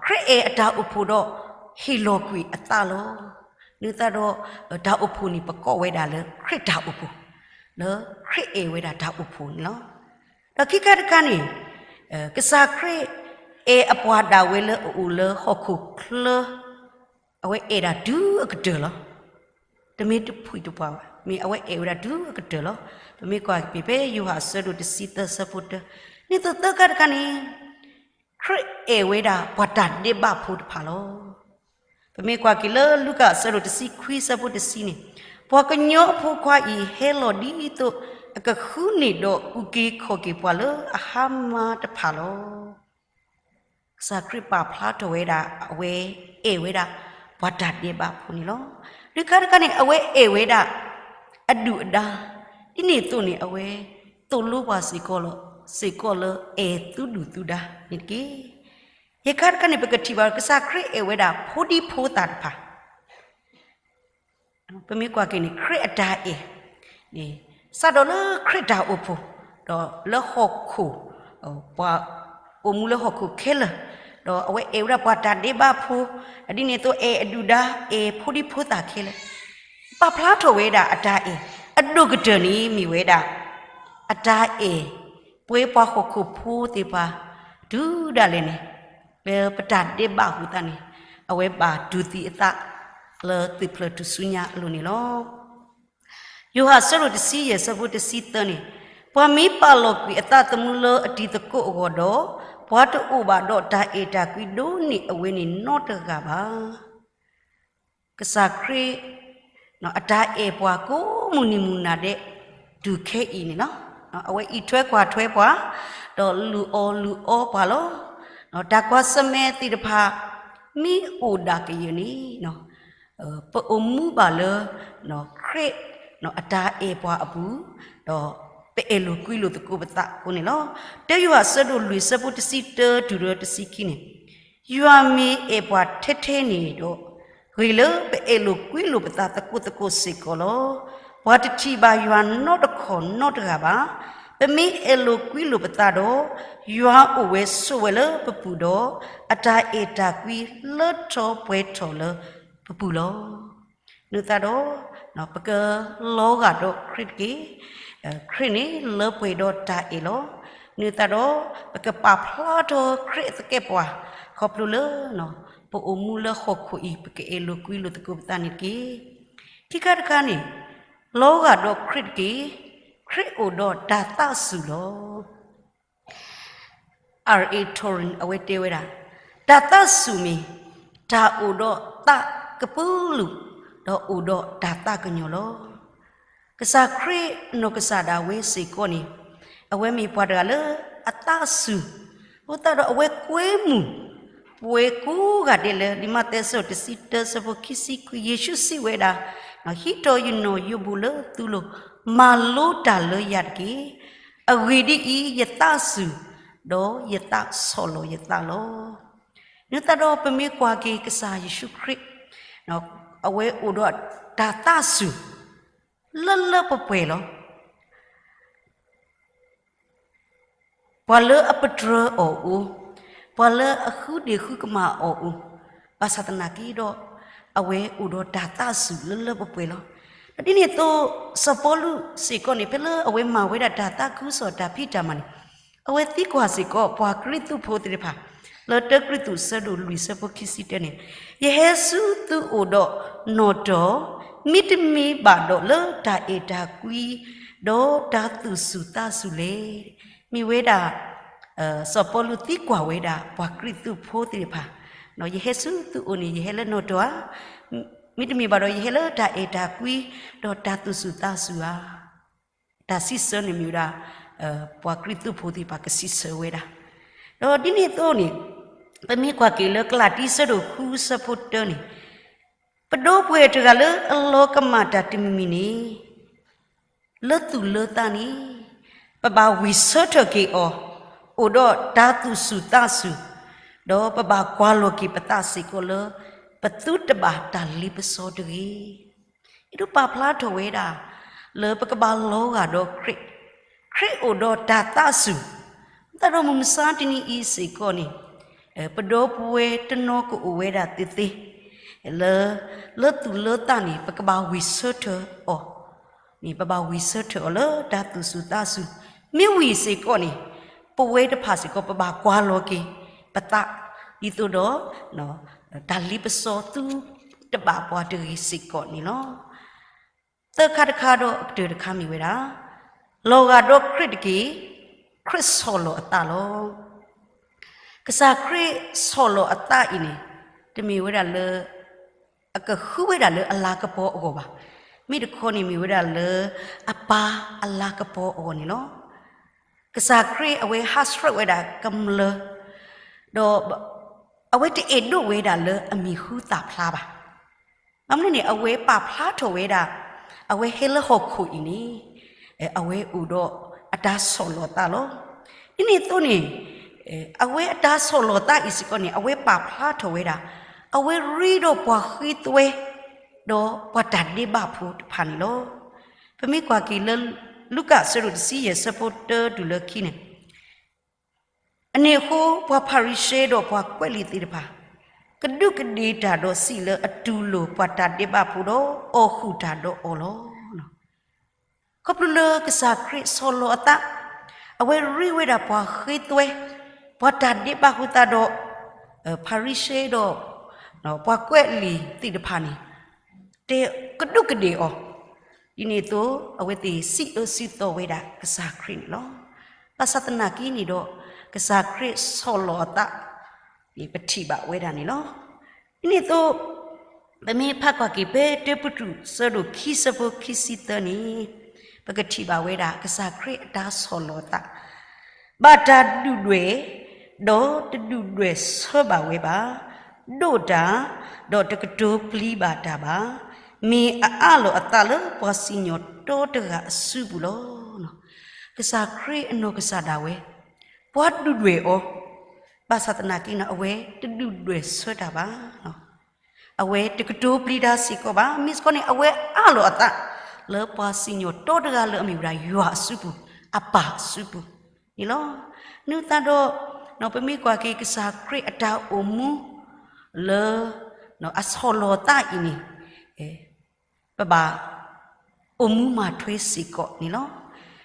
ခရံာ်အဲၣ်အတၢ်အိၣ်ဖှိၣ်ဒီး ဟ့ၣ်လီၤကွံာ်အသးလီၤ. ဒ်သိးဒီး တၢ်အိၣ်ဖှိၣ်န့ၣ် ပကိးဝဲဒၣ်လၢခရံာ်တၢ်အိၣ်ဖှိၣ်, လၢခရံာ်အဲၣ်ဝဲဒၣ်တၢ်အိၣ်ဖှိၣ်န့ၣ်လီၤ. ဒီးခံခါတခါန့ၣ် ကစၢ်ခရံာ်အဲၣ်အပှၤဒၣ်ဝဲလၢအအိၣ်လၢဟီၣ်ခိၣ်ချၢ အဝဲအဲၣ်ဒၣ်တုၤအကတၢၢ်လီၤ. တမ့ၢ်တဖှံၣ်တပှၢ်ဘၣ်, မ့ၢ်အဝဲအဲၣ်ဝဲဒၣ်တုၤအကတၢၢ်လီၤ. ပမ့ၢ်ကွၢ်က့ၤဖဲယိၤဟၣ်အဆၢဒိၣ်တဆံသၢအဆၢဖိတၢ, ဒ်သိးသၢခါတခါန့ၣ် ခရံာ်အဲၣ်ဝဲဒၣ်ပှၤတၢ်ဒဲးဘးဖိတဖၣ်လီၤ. ပမ့ၢ်ကွၢ်က့ၤလၢလူၤကၣ်အဆၢဒိၣ်တဆံခွံအဆၢဖိတဆံန့ၣ်, ပှၤကညီအဖိခွါအံၤဟဲလီၤဒ်သိး အကဃုန့ၢ်ဒီးအုၣ်က့ၤခီၣ်က့ၤပှၤလၢအဟါမၢ်တဖၣ်လီၤ. ကစၢ်ခရံာ်ပာ်ဖျါထီၣ်ဝဲဒၣ် အဝဲအဲၣ်ဝဲဒၣ်ပှၤတၢ်ဒဲးဘးဖိန့ၣ်လီၤ. လွံၢ်ခါတခါန့ၣ် အဝဲအဲၣ်ဝဲဒၣ် အဒုၣ်အဒါ, ဒ်န့ၣ်အသိးန့ၣ် အဝဲသိၣ်လိပှၤစ့ၢ်ကီးလီၤ, စ့ၢ်ကီးလၢအဲၣ်သုဒုၣ်သုဒါန့ၣ်တက့ၢ်. ယဲၢ်ခါတခါန့ၣ် ပကထံၣ်ဘၣ်ကစၢ်ခရံာ်အဲၣ်ဝဲဒၣ်ဖိဒံဖိသၣ်တဖၣ် ပမ့ၢ်ကွၢ်က့ၤန့ၣ် ခရံာ်အတၢ်အဲၣ်န့ၣ် စးထီၣ်လၢခရံာ်တၢ်အိၣ်ဖှိၣ်, ဒီးလၢဟီၣ်ခိၣ်, ပှၤအိၣ်မူလၢဟီၣ်ခိၣ်ခဲလၢာ်, ဒီးအဝဲအဲၣ်ဝဲဒၣ်ပှၤတၢ်ဒဲးဘးဖိ, ဒ်န့ၣ်အသိးအဲၣ်အဒုၣ်ဒါ အဲၣ်ဖိဒံဖိသၣ်ခဲလၢာ်, ပာ်ဖျါထီၣ်ဝဲဒၣ်အတၢ်အဲၣ်, အဒိၣ်ကတၢၢ်န့ၣ်မ့ၢ်ဝဲဒၣ် အတၢ်အဲၣ် ပဝဲပှၤဟီၣ်ခိၣ်ဖိသ့ၣ်တဖၣ် တုၤဒၣ်လဲာ်န့ၣ် လၢပတၢ်ဒဲးဘးအဃိသတးန့ၣ် အဝဲဘၣ်တူၢ်သံအသးလၢသုးဖျၢၣ်ထူၣ်စုညါအလိၤန့ၣ်လီၤ. ယိၤဟၣ်အဆၢဒိၣ်တဆံယဲၢ်အဆၢဖိတဆံသၢန့ၣ်, ပှၤမ့ၢ်ပာ်လီၤကွံာ်အသးသမူလၢအတံၤသကိးအဂီၢ်ဒီး, ပှၤတအိၣ်ဘၣ်ဒီးတၢ်အဲၣ်တၢ်ကွံဒိးန့ၢ်အဝဲန့ၣ်နီတဂၤဘၣ်. ကစၢ်ခရံာ် အတၢ်အဲၣ်ပှၤကိးမုၢ်နံၤမုၢ်နၤဒဲး တုၤခဲအံၤန့ၣ်လီၤ. အဝဲအံးထွဲကွၢ်ထွဲပှၤ, ဒီးလုၢ်အီၣ်လုၢ်အီပှၤလီၤ. တၢ်ကွၢ်ဆၢၣ်မဲာ်သ့ၣ်တဖၣ် မ့ၢ်အိၣ်ဒၣ်ကယၢၢ်န့ၣ် ပအိၣ်မူဘၣ်လၢ ခရံာ်အတၢ်အဲၣ်ပှၤအပူၤ, ဒီးပအဲၣ်လိာ်ကွံလိာ်သကိးပသးအဃိန့ၣ်လီၤ. တၢယိၤဟၣ်အဆၢဒိၣ်လွံၢ်အဆၢဖိတဆံတၢတုၤလၢတဆံခံန့ၣ်, ယွၤမ့ၢ်အဲၣ်ပှၤထဲထဲန့ၣ်ဒီး, ဂ့ၤလၢပအဲၣ်လိာ်ကွံလိာ်ပသးသကိးသကိးစ့ၢ်ကီးလီၤ. ပှၤတထံၣ်ဘၣ်ယွၤနီတခီၣ်နီတဂၤဘၣ်. ပမ့ၢ်အဲၣ်လိာ်ကွံလိာ်ပသးဒီး, ယွၤအိၣ်ဝဲဆိးဝဲလၢပပူၤဒီး, အတၢ်အဲၣ်တၢ်ကွံလၢထီၣ်ပှဲၤထီၣ်လၢပပူၤလီၤ. နုာ်သးဒီး ပကလီၤဂာ်ဒီးခရံာ်တက့ၢ်. ခရံာ်န့ၣ်လၢပှဲၤဒီးတၢ်အဲၣ်လီၤ. နုာ်သးဒီး ပကပာ်ဖျါထီၣ်ခရံာ်အသကဲးပဝး ခီဖျိလၢ ပအိၣ်မူလၢဟီၣ်ခိၣ်အံၤ ပကအဲၣ်လိာ်ကွံလိာ်သကိးပသးန့ၣ်တက့ၢ်. ခံခါတခါန့ၣ် လီၤဂာ်ဒီးခရံာ်တက့ၢ်. ခရံာ်အိၣ်ဒီးတၢ်သးစူၤလီၤ. R A Torrey အဝဲတဲဝဲဒၣ်, တၢ်သးစူၤမ့ၢ် တၢ်အိၣ်ဒီးသးကပုာ်လုာ်, ဒီးအိၣ်ဒီးတၢ်သးကညီၤလီၤ. ကစၢ်ခရံာ်နီၢ်ကစၢ်ဒၣ်ဝဲစ့ၢ်ကီးန့ၣ် အဝဲမ့ၢ်ပှၤတဂၤလၢအသးစူၤ, အဃိသတးဒီးအဝဲကွဲမုာ် ပှဲၤကိးဂၤဒဲးလၢ လံာ်မးသဲအဆၢဒိၣ်တဆံတၢအဆၢဖိခံဆံခွံ ယ့ၣ်ၡူးစံးဝဲဒၣ်, ဟံးထီၣ်ယနီၣ်ယိးဘူးလၢသုလိၤ, မၤလိတၢ်လၢယၤတက့ၢ်. အဂ့ၢ်ဒ်အံၤ, ယသးစူၤ, ဒီးယသးဆီၣ်လီၤယသးလီၤ. နုာ်သးဒီးပမ့ၢ်ကွၢ်က့ၤကစၢ်ယ့ၣ်ၡူးခရံာ်, အဝဲအိၣ်ဒီးတၢ်သးစူၤ လၢလၢပှဲၤပှဲၤလီၤ. ပှၤလၢအပတြၢၤအီၤအိၣ်, ပှၤလၢအဃုဒ့ၣ်ဃုကမၣ်အီၤအိၣ်, ဘၣ်ဆၣ်သနာ်က့ဒီး အဝဲအိၣ်ဒီးတၢ်သးစူၤလၢလၢပှဲၤပှဲၤလီၤ. ဒ်န့ၣ်အသိး စီၤပီလူးစ့ၢ်ကီးန့ၣ် ဖဲလၢအဝဲမၤဝဲဒၣ်တၢ်သးခုကစီၣ်တၢ်ဖံးတၢ်မၤန့ၣ် အဝဲသံကွၢ်စ့ၢ်ကီးပှၤကရံၣ်သူးဖိသ့ၣ်တဖၣ် လၢတၢကရံၣ်သူးအဆၢဒိၣ်လွံၢ်အဆၢဖိခံဆံတၢန့ၣ်, ယဟဲဆူသုအိၣ်ဒီးနီၣ်တီၢ်, မ့တမ့ၢ်ဘၣ်ဒီးလၢတၢ်အဲၣ်တၢ်ကွံ, ဒီးတၢ်သူၣ်စူၤသးစူၤလဲၣ်. မ့ၢ်ဝဲဒၣ် စီၤပီလူးသံကွၢ်ဝဲဒၣ်ပှၤကရံၣ်သူးဖိသ့ၣ်တဖၣ်, ယဟဲဆူသုအိၣ်န့ၣ် ယဟဲလၢနီၣ်တီၢ်ဧါ, မ့တမ့ၢ်ဘၣ်ဒီးယဟဲလၢတၢ်အဲၣ်တၢ်ကွံ, ဒီးတၢ်သူၣ်စူၤသးစူၤဧါ. တၢ်စံးဆၢန့ၣ်မ့ၢ်ဝဲဒၣ် ပှၤကရံၣ်သူးဖိသ့ၣ်တဖၣ်ကစံးဆၢဝဲဒၣ်. ဒီးဒ်န့ၣ်အသိးန့ၣ် ပမ့ၢ်ကွၢ်က့ၤလၢကလၤတံအဆၢဒိၣ်ဃုအဆၢဖိတၢန့ၣ်, ပဒီပုၢ်ဝဲၢ်တဂၤလၢအလီၤကမၣ်တၢ်တမံၤမံၤန့ၣ် လၢသူၣ်လၢသးန့ၣ် ပဘၣ်ဝံၢ်ဆၢထၢၣ်က့ၤအီၤ, အိၣ်ဒီးတၢ်သူၣ်စူၤသးစူၤ, ဒီးပဘၣ်ကွၢ်လီၤက့ၤပသးစ့ၢ်ကီးလၢ ပသုတဘၣ်တၢ်လ့ပစီတဂ့ၤ. အဲၣ်ဒိးပာ်ဖျါထီၣ်ဝဲဒၣ် လၢပကဘၣ်လီၤဂာ်ဒီးခရံာ်, ခရံာ်အိၣ်ဒီးတၢ်သးစူၤ, သတးဒီးမုၢ်မဆါတနံၤအံၤစ့ၢ်ကီးန့ၣ် ပဒီပုၢ်ဝဲၢ်တနီၤကအိၣ်ဝဲဒၣ်သ့သ့, လၢ လၢသူၣ်လၢသးန့ၣ် ပကဘၣ်ဝံၢ်ဆၢထၢၣ်အီၤ, မ့ၢ်ပဘၣ်ဝံၢ်ဆၢထၢၣ်အီၤလၢတၢ်သူၣ်စူၤသးစူၤ, မ့ၢ်ဝံၢ်စ့ၢ်ကီးန့ၣ် ပဝဲတဖၣ်စ့ၢ်ကီး ပဘၣ်ကွၢ်လီၤက့ၤပသး ဒ်သိးဒီး တၢ်လ့ပစီသုတဘၣ်ပှၤတဂ့ၤစ့ၢ်ကီးန့ၣ်လီၤ. သၢခါတခါဒီးအကတၢၢ်တခါမ့ၢ်ဝဲဒၣ် လီၤဂာ်ဒီးခရံာ်တက့ၢ်, ခရံာ်ဆီၣ်လီၤအသးလီၤ. ကစၢ်ခရံာ်ဆီၣ်လီၤအသးအံၤန့ၣ် တမ့ၢ်ဝဲဒၣ်လၢ အကဃုဝဲဒၣ်လၢအလၤကပီၤအဂီၢ်ဘၣ်. မ့ၢ်တခီန့ၣ်မ့ၢ်ဝဲဒၣ်လၢ အပၢ်အလၤကပီၤအဂီၢ်န့ၣ်လီၤ. ကစၢ်ခရံာ်အဝဲဟးဆှဲးဝဲဒၣ်ကမျၢၢ် ဒီး အဝဲတအဲၣ်ဒိးဝဲဒၣ်လၢအမံၤဟူသၣ်ဖျါဘၣ်. ဘၣ်မနုၤန့ၣ် အဝဲပာ်ဖျါထီၣ်ဝဲဒၣ် အဝဲဟဲလၢဟီၣ်ခိၣ်အံၤန့ၣ် အဝဲအိၣ်ဒီးအတၢ်ဆီၣ်လီၤသးလီၤ. ဒ်န့ၣ်အသိးန့ၣ် အဝဲအတၢ်ဆီၣ်လီၤသးအံၤစ့ၢ်ကီးန့ၣ် အဝဲပာ်ဖျါထီၣ်ဝဲဒၣ် အဝဲရ့ဒီးပှၤဃ့သွဲ ဒီးပှၤတၢ်ဒဲးဘးဖိတဖၣ်န့ၣ်လီၤ. ပမ့ၢ်ကွၢ်က့ၤလၢ လူၤကၣ်အဆၢဒိၣ်တဆံယဲၢ်အဆၢဖိတၢတုၤလၢခံန့ၣ် အန့ၣ်အဃိ ပှၤဖၤရံၤၡဲဒီးပှၤကွဲးလံာ်သ့ၣ်တဖၣ် ကဒူးကဒ့ၣ်တၢ်ဒီးစံးလၢအတူၢ်လိာ်ပှၤတၢ်ဒဲးဘးဖိဒီးအီၣ်ဃုာ်တၢ်ဒီးအီၤလီၤ. ခီဖျိလၢကစၢ်ခရံာ်ဆီၣ်လီၤအသး အဝဲရ့ဝဲဒၣ်ပှၤဃ့သွဲ ပှၤတၢ်ဒဲးဘးအဃိသတးဒီး ဖၤရံၤၡဲဒီး ပှၤကွဲးလံာ်သ့ၣ်တဖၣ်န့ၣ် တဲကဒူးကဒ့ၣ်အီၤ, ဒ်န့ၣ်အသိး အဝဲသ့ၣ်စံးအၢစံးသီဝဲဒၣ်ကစၢ်ခရံာ်န့ၣ်လီၤ. ဘၣ်ဆၣ်သနာ်က့န့ၣ်ဒီး ကစၢ်ခရံာ်ဆီၣ်လီၤအသးန့ၣ် ပထံၣ်ဘၣ်ဝဲဒၣ်န့ၣ်လီၤ. ဒ်န့ၣ်အသိး ပမ့ၢ်ဖးကွၢ်က့ၤဖဲတၢပတြိၣ် ဆၢဒိၣ်ခံ ဆၢဖိခံဆံသၢန့ၣ် ပကထံၣ်ဘၣ်ဝဲဒၣ် ကစၢ်ခရံာ်အတၢ်ဆီၣ်လီၤအသး ဘၣ်တၢ်ဒုၣ်ဒွဲၣ် ဒီးတဒုၣ်ဒွဲၣ်ဆၢဘၣ်ဝဲဘၣ်, ဒိးတၢ် ဒီးတကတိၤပျံၤဘၣ်တၢ်ဘၣ်, မ့ၢ်အအးလီၤအသးလၢပှၤစံၣ်ညီၣ်တီတဂၤအစုပူၤလီၤ. ကစၢ်ခရံာ်အနီၢ်ကစၢ်ဒၣ်ဝဲ ပှၤဒုၣ်ဒွဲၣ်အီၤ, ဘၣ်ဆၣ်သနာ်က့န့ၣ် အဝဲတဒုၣ်ဒွဲၣ်ဆၢတၢ်ဘၣ်. အဝဲတကတိၤပျံၤတၢ်စ့ၢ်ကီးဘၣ်. မ့ၢ်စ့ၢ်ကီးန့ၣ် အဝဲအးလီၤအသး လၢပှၤစံၣ်ညီၣ်တီတဂၤလၢအမ့ၢ်ဝဲဒၣ်ယွၤအစုပူၤ, အပၢ်အစုပူၤန့ၣ်လီၤ. န့ၣ်သတးဒီး ပမ့ၢ်ကွၢ်က့ၤကစၢ်ခရံာ်အတၢ်အိၣ်မူ လၢ အဆီၣ်လီၤသးအံၤန့ၣ် ပဘၣ် အိၣ်မူမၤထွဲစ့ၢ်ကီးန့ၣ်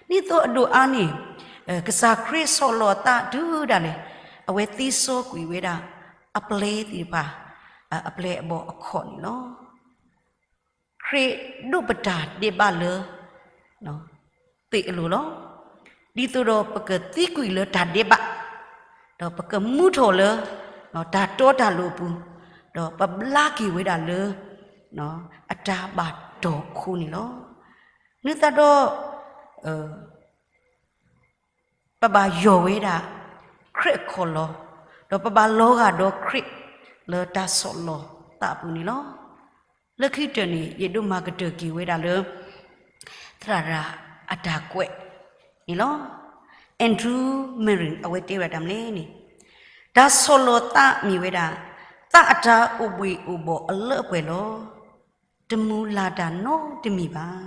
လီၤ. ဒ်သိးအဒိၣ်အါန့ၣ် ကစၢ်ခရံာ်ဆီၣ်လီၤသးတုၤဒၣ်လဲာ် အဝဲသ့စီကွံာ်ဝဲဒၣ် အပျဲၢ်သ့ၣ်တဖၣ် အပျဲၢ်အဘီၣ်အခီၣ်န့ၣ်လီၤ. ခရံာ်ဒိးပတၢ်ဒဲးဘးလၢ သ့ၣ်အလိၤလီၤ. ဒ်သိးဒီးပကသံကွံာ်လၢတၢ်ဒဲးဘး, ဒီးပကမူထီၣ်လၢ တၢ်တီတၢ်လိၤအပူၤ, ဒီးပဘျါက့ၤဝဲဒၣ်လၢ အတၢ်ဘၣ်တီၢ်အဃိန့ၣ်လီၤ. န့ၣ်သတးဒီး ပဘၣ်ယီၢ်ဝဲဒၣ် ခရံာ်အခီၣ်လီၤ, ဒီးပဘၣ်လီၤဂာ်ဒီးခရံာ်လၢတၢ်ဆီၣ်လီၤသးအပူၤန့ၣ်လီၤ. လၢခံကတၢၢ်န့ၣ် ယဒိးမၤကတၢၢ်က့ၤဝဲဒၣ်လၢ သရၣ်အတၢ်ကွဲးန့ၣ်လီၤ. Andrew Murray အဝဲတဲဝဲဒၣ်မနုၤလဲၣ်န့ၣ်, တၢ်ဆီၣ်လီၤသးမ့ၢ်ဝဲဒၣ် သးအတၢ်အိၣ်ဘှ့ၣ်အိၣ်ဘှီၣ်အလၢအပှဲၤလီၤ. တမုၢ်လၢ်တၢ်နီတမံၤဘၣ်.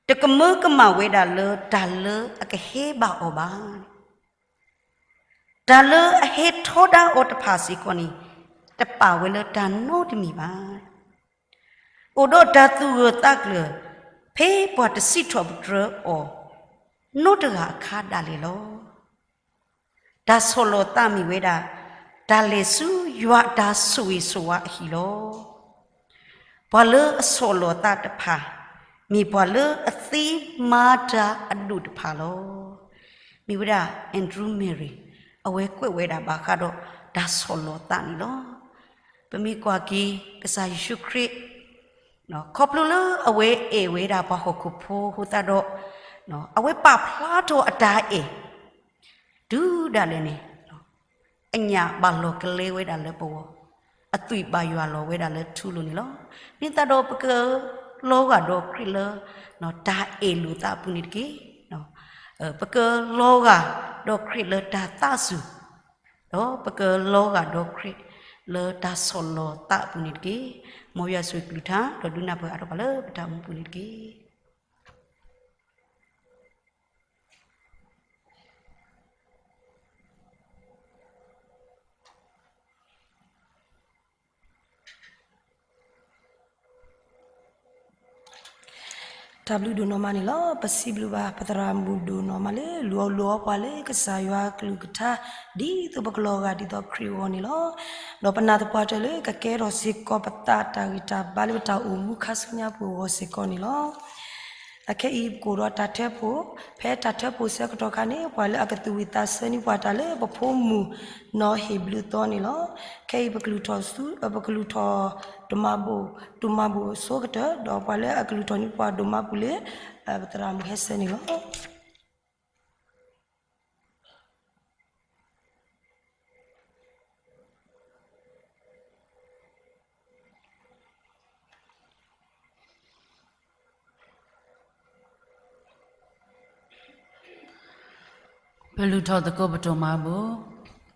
တကမၢကမၣ်ဝဲဒၣ်လၢတၢ်လၢအကဟဲဘၣ်အီၤဘၣ်. တၢ်လၢအဟဲထီဒါအီၤတဖၣ်စ့ၢ်ကီးန့ၣ် တပာ်ဝဲလၢတၢ်နီတမံၤဘၣ်. အိၣ်ဒီးတၢ်သူၣ်ဂၢၢ်သးကျၢၤ ဖဲပှၤတစံးထီၣ်ပတြၢၤအီၤ နီတဂၤအခါဒၣ်လဲာ်လီၤ. တၢ်ဆီၣ်လီၤသးမ့ၢ်ဝဲဒၣ် တၢ်လဲၤဆူယွၤအတၢ်ဆိၣ်ဂ့ၤဆိၣ်ဝါအဟံၣ်လီၤ. ပှၤလၢအဆီၣ်လီၤသးတဖၣ် မ့ၢ်ပှၤလၢအသ့မၤတၢ်အဒိၣ်တဖၣ်လီၤ. မ့ၢ်ဝဲဒၣ် Andrew Murray အဝဲကွဲးဝဲဒၣ်ဘၣ်ဃးဒီးတၢ်ဆီၣ်လီၤသးန့ၣ်လီၤ. ပမ့ၢ်ကွၢ်က့ၤ ကစၢ်ယ့ၣ်ၡူးခရံာ် ခီဖျိလၢအဝဲအဲၣ်ဝဲဒၣ်ပှၤဟီၣ်ခိၣ်ဖိအဃိသတးဒီး အဝဲပာ်ဖျါထီၣ်အတၢ်အဲၣ် တုၤဒၣ်လဲာ်န့ၣ် အညၣ်ဘၣ်လီၤကလဲဝဲဒၣ်လၢပဂီၢ်, အသွံၣ်ဘၣ်ယွၤလီၤဝဲဒၣ်လၢထူလိၤန့ၣ်လီၤ. န့ၣ်သတးဒီးပကလီၤဂာ်ဒီးခရံာ်လၢ တၢ်အဲၣ်လိာ်သးအပူၤန့ၣ်တက့ၢ်. ပကလီၤဂာ်ဒီးခရံာ်လၢတၢ်သးစူၤ, ဒီးပကလီၤဂာ်ဒီးခရံာ်လၢတၢ်ဆီၣ်လီၤသးအပူၤန့ၣ်တက့ၢ်. မ်ယွၤဆိၣ်ဂ့ၤကလုၢ်ကထါ ဒီးဒုးနၢ်ပၢၢ်အါထီၣ်ပှၤလၢပတၢ်အိၣ်မူပူၤန့ၣ်တက့ၢ်. တၢ်ဘျုးဒိၣ်နီၢ်မးန့ၣ်လီၤ. ပစံးဘျုးဘၣ်ပသရၣ်မုၣ်ဒိၣ်နီၢ်မးလၢ လူၤအီၣ်လူၤအီပှၤလၢကစၢ်ယွၤကလုၢ်ကထါ ဒ်သိးပကလီၤဂာ်ဒ်သိးခရံာ်အဂီၢ်န့ၣ်လီၤ. ဒီးပနာ်သပှၢ်တၢၢ်လၢကကဲထီၣ်စ့ၢ်ကီးပသးတၢ်ဂံၢ်တၢ်ဘါလၢပတၢ်အိၣ်မူခါဆူညါပူၤအဂီၢ်စ့ၢ်ကီးန့ၣ်လီၤ. အခဲအံၤပကအိၣ်ဒီးတၢ်ထၢဖှိၣ်, ဖဲတၢ်ထၢဖှိၣ်ဆၢကတီၢ်ခါန့ၣ် ပှၤလၢအကသူၣ်ဝံၣ်သးဆၢန့ၢ်ပှၤတၢ်လၢပဖိမုၣ်နီၢ်ဟ့ၣ်ဘျုးသီန့ၣ်လီၤ. ခဲအံၤပကလုၢ်ထီၣ်ဆူ, ပကလုၢ်ထီၣ်ဒိၣ်မးဘိၣ်, ဒိၣ်မးဘိၣ်အဆိကတၢၢ်, ဒီးပှၤလၢအကလုၢ်ထီၣ်န့ၢ်ပှၤဒိၣ်မးဘိၣ်လၢ ပသရၣ်မုၣ်ဟဲဆၢန့ၣ်လီၤ. ပလုၢ်ထီၣ်သကိးပဒိၣ်မးဘိၣ်.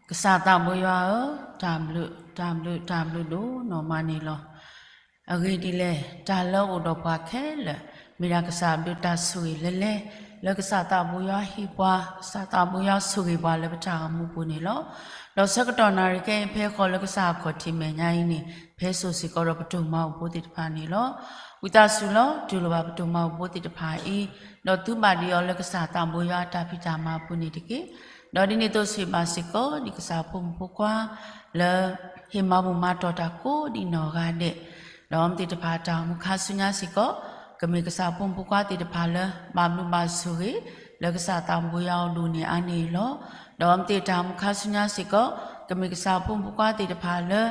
ကစၢ်သးဘိယွၤဧၢ, တၢ်ဘျုး, တၢ်ဘျုး, တၢ်ဘျုးဒိၣ်နီၢ်မးန့ၣ်လီၤ. အဂ့ၢ်ဒ်လဲၣ်, တၢ်လၢအအိၣ်ဒီးပှၤခဲလၢာ် မ့ၢ်ဒၣ်ကစၢ်အဘျုးတၢ်ဆိၣ်ဂ့ၤလၢလဲၤ, လၢကစၢ်သးဘိယွၤဟ့ၣ်ပှၤ, ကစၢ်သးဘိယွၤဆိၣ်ဂ့ၤပှၤလၢပတၢ်အိၣ်မူပူၤန့ၣ်လီၤ. ဒီးဆၢကတီၢ်နၣ်ရံၣ်ခဲအံၤ ဖဲဃီၤလၢကစၢ်အခီၣ်ထံးမဲာ်ညါအံၤန့ၣ် ဖဲစိာ်စ့ၢ်ကီးဒီးပဒိၣ်မးအိၣ်ဘိသ့ၣ်တဖၣ်န့ၣ်လီၤ. ဝံသးစူၤလီၤ တူၢ်လိာ်ဘၣ်ပဒိၣ်မးအိၣ်ဘိသ့ၣ်တဖၣ်အံၤ, ဒီးသုဘၣ်ဒံးအီၤလၢကစၢ်သးဘိယွၤအတၢ်ဖံးတၢ်မၤအပူၤန့ၣ်တက့ၢ်. ဒီးဒ်န့ၣ်အသိးဆိၣ်ဂ့ၤဘၣ်စ့ၢ်ကီး ဒ်ကစၢ်ဖိမုၣ်ဖိခွါ လၢ ဟ့ၣ်မၤဘူၣ်မၤတီၢ်တၢ်ကိးဒ်နီၢ်ဂၤဒဲး, ဒီးအဝဲသ့ၣ်တဖၣ်အတၢ်အိၣ်မူခါဆူညါစ့ၢ်ကီး, ကမ့ၢ်ကစၢ်ဖိမုၣ်ဖိခွါသ့ၣ်တဖၣ်လၢ ဘၣ်ဘျုးဘၣ်ဆိၣ်ဂ့ၤ လၢကစၢ်သးဘိယွၤအအိၣ်ဒိၣ်န့ၢ်အါန့ၢ်လီၤ. ဒီးအဝဲသ့ၣ်တၢ်အိၣ်မူခါဆူညါစ့ၢ်ကီး, ကမ့ၢ်ကစၢ်ဖိမုၣ်ဖိခွါသ့ၣ်တဖၣ်လၢ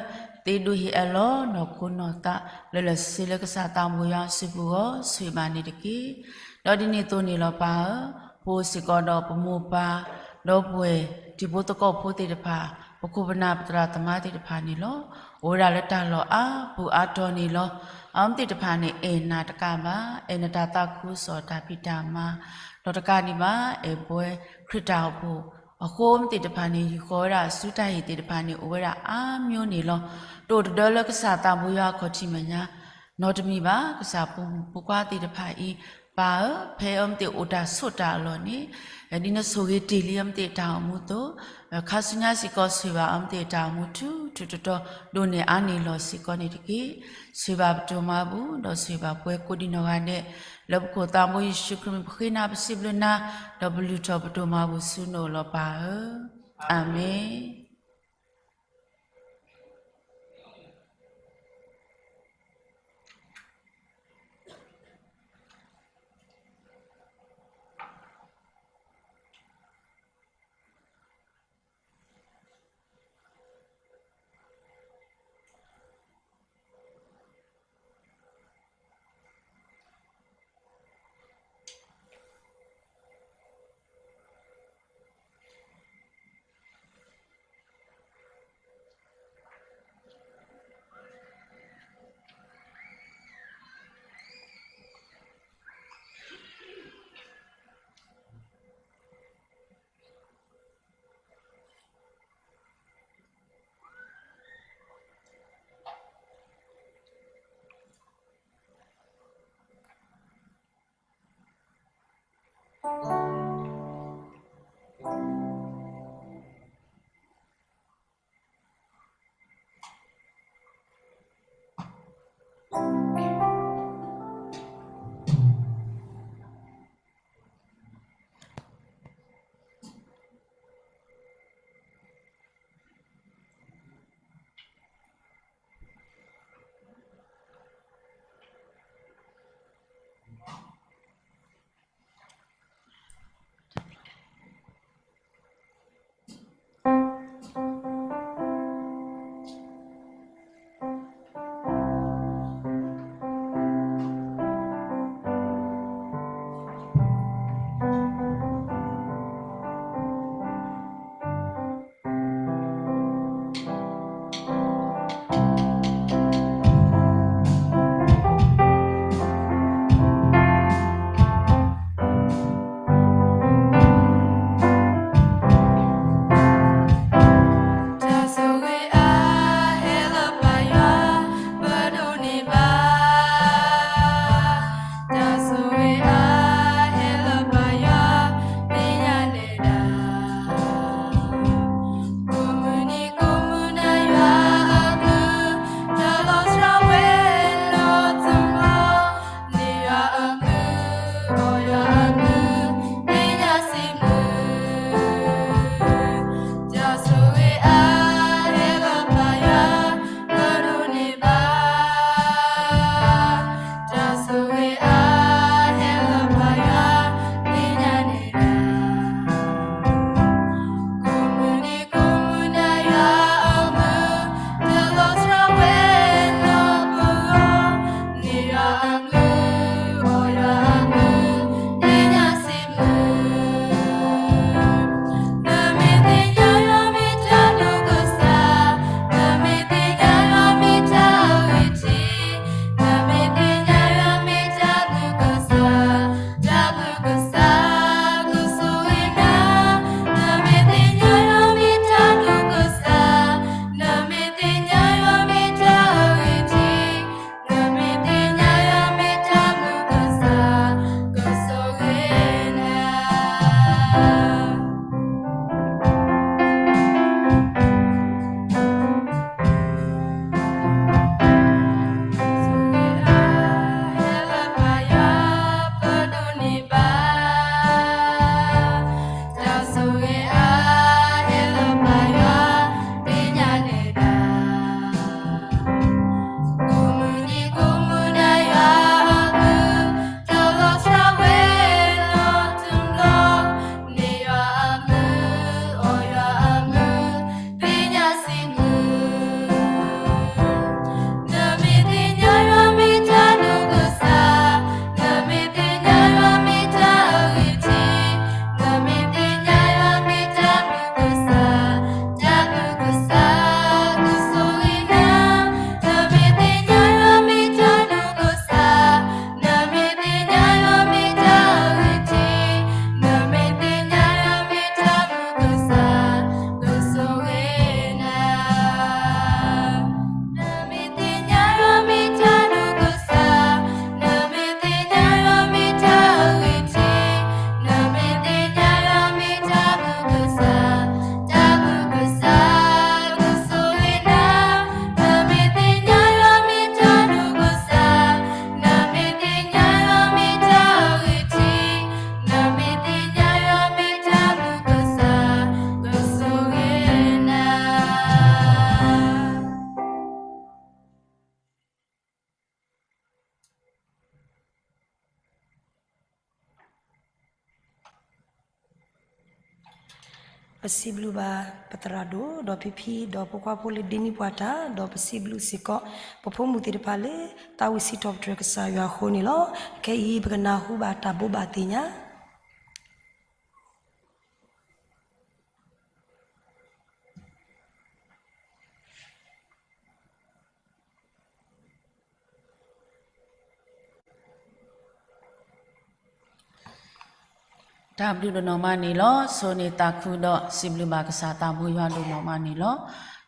သ့ဒိးဟ့ၣ်အၢၣ်လီၤနီၢ်ခိနီၢ်သး လၢလၢာ်ဆ့ဆ့လၢကစၢ်သးဘိယွၤစုပူၤအဂီၢ် ဆိၣ်ဂ့ၤဘၣ်န့ၣ်တက့ၢ်. ဒီးဒ်န့ၣ်အသိးန့ၣ်လီၤပၢ်ဧၢ, ပအိၣ်စ့ၢ်ကီးဒီးပမိၢ်ပၢ်, ဒီပုၢ်ဝဲၢ် တံၤဖိသကိးဖိသ့ၣ်တဖၣ်, ပခိၣ်ပနၢ်ပသရၣ်သမါသ့ၣ်တဖၣ်န့ၣ်လီၤ. အိၣ်ဝဲဒၣ်လၢတၢ်လီၢ်အါပူၤအါတီၤန့ၣ်လီၤ. အဝဲသ့ၣ်တဖၣ်န့ၣ် အဲၣ်နၤတကးဘၣ်, အဲၣ်နတၢ်သးခုကစီၣ်တၢ်ဖံးတၢ်မၤ, ဒီးတကးဒံးဘၣ် အဲၣ်ပဝဲခရံာ်တၢ်အိၣ်ဖှိၣ်, အဃိအဝဲသ့ၣ်တဖၣ်န့ၣ် ယူၢ်ဃီၤဝဲဒၣ်အစုတၢ်ဟ့ၣ်သ့ၣ်တဖၣ်န့ၣ် အိၣ်ဝဲဒၣ်အါမျိၤန့ၣ်လီၤ. တအိၣ်တဒၢလၢကစၢ်သးဘိယွၤအခီၣ်ထံးမဲာ်ညါ နီတမံၤဘၣ်. ကစၢ်ဖိမုၣ်ဖိခွါသ့ၣ်တဖၣ်အံၤ ပၢ်ဧၢ, ဖဲအဝဲသ့ၣ်အိၣ်တၢ်ဆိးတၢ်အလီၢ်န့ၣ်, ဒ်နဆိၣ်ဂ့ၤတ့ၢ်လံအဝဲသ့ၣ်အတၢ်အိၣ်မူအသိး, ခါဆူညါစ့ၢ်ကီးဆိၣ်ဂ့ၤဘၣ်အဝဲသ့ၣ်အတၢ်အိၣ်မူထူထူတီတီ ဒိၣ်န့ၢ်အါန့ၢ်လီၤစ့ၢ်ကီးန့ၣ်တက့ၢ်. ဆိၣ်ဂ့ၤဘၣ်ပဒိၣ်မၤဘူၣ် ဒီးဆိၣ်ဂ့ၤဘၣ်ပှၤကိးဒံနီၢ်ဂၤဒဲး လၢပခိၣ်သးဘိယ့ၣ်ၡူးခရံာ်မံၤ ပဃ့နၤပစံးဘျုးနၤ, ဒီးပလုၢ်ထီၣ်ပဒိၣ်မၤဘူၣ်ဆူနအိၣ်လီၤပၢ်ဧၢ. အၤမ့ၣ်. ပစံးဘျုးဘၣ်ပသရၣ်ဒိၣ် ဒီးဖံဖံ ဒီးဖိခွါဖိလၢဒ့န့ၢ်ပှၤတၢ်, ဒီးပစံးဘျုးစ့ၢ်ကီး ပဖိမုၣ်သ့ၣ်တဖၣ်လၢ သးဝံၣ်စံးထီၣ်ပတြၢၤကစၢ်ယွၤအဃိန့ၣ်လီၤ. ခဲအံၤပကနၢ်ဟူဘၣ်တၢ်ဘိးဘၣ်သ့ၣ်ညါ တၢ်ဘျုးဒိၣ်နီၢ်မးန့ၣ်လီၤ. ဆိၣ်ဂ့ၤန့ၢ်သးခုဒီး စံးဘျုးဘၣ်ကစၢ်သးဘိယွၤဒိၣ်နီၢ်မးန့ၣ်လီၤ.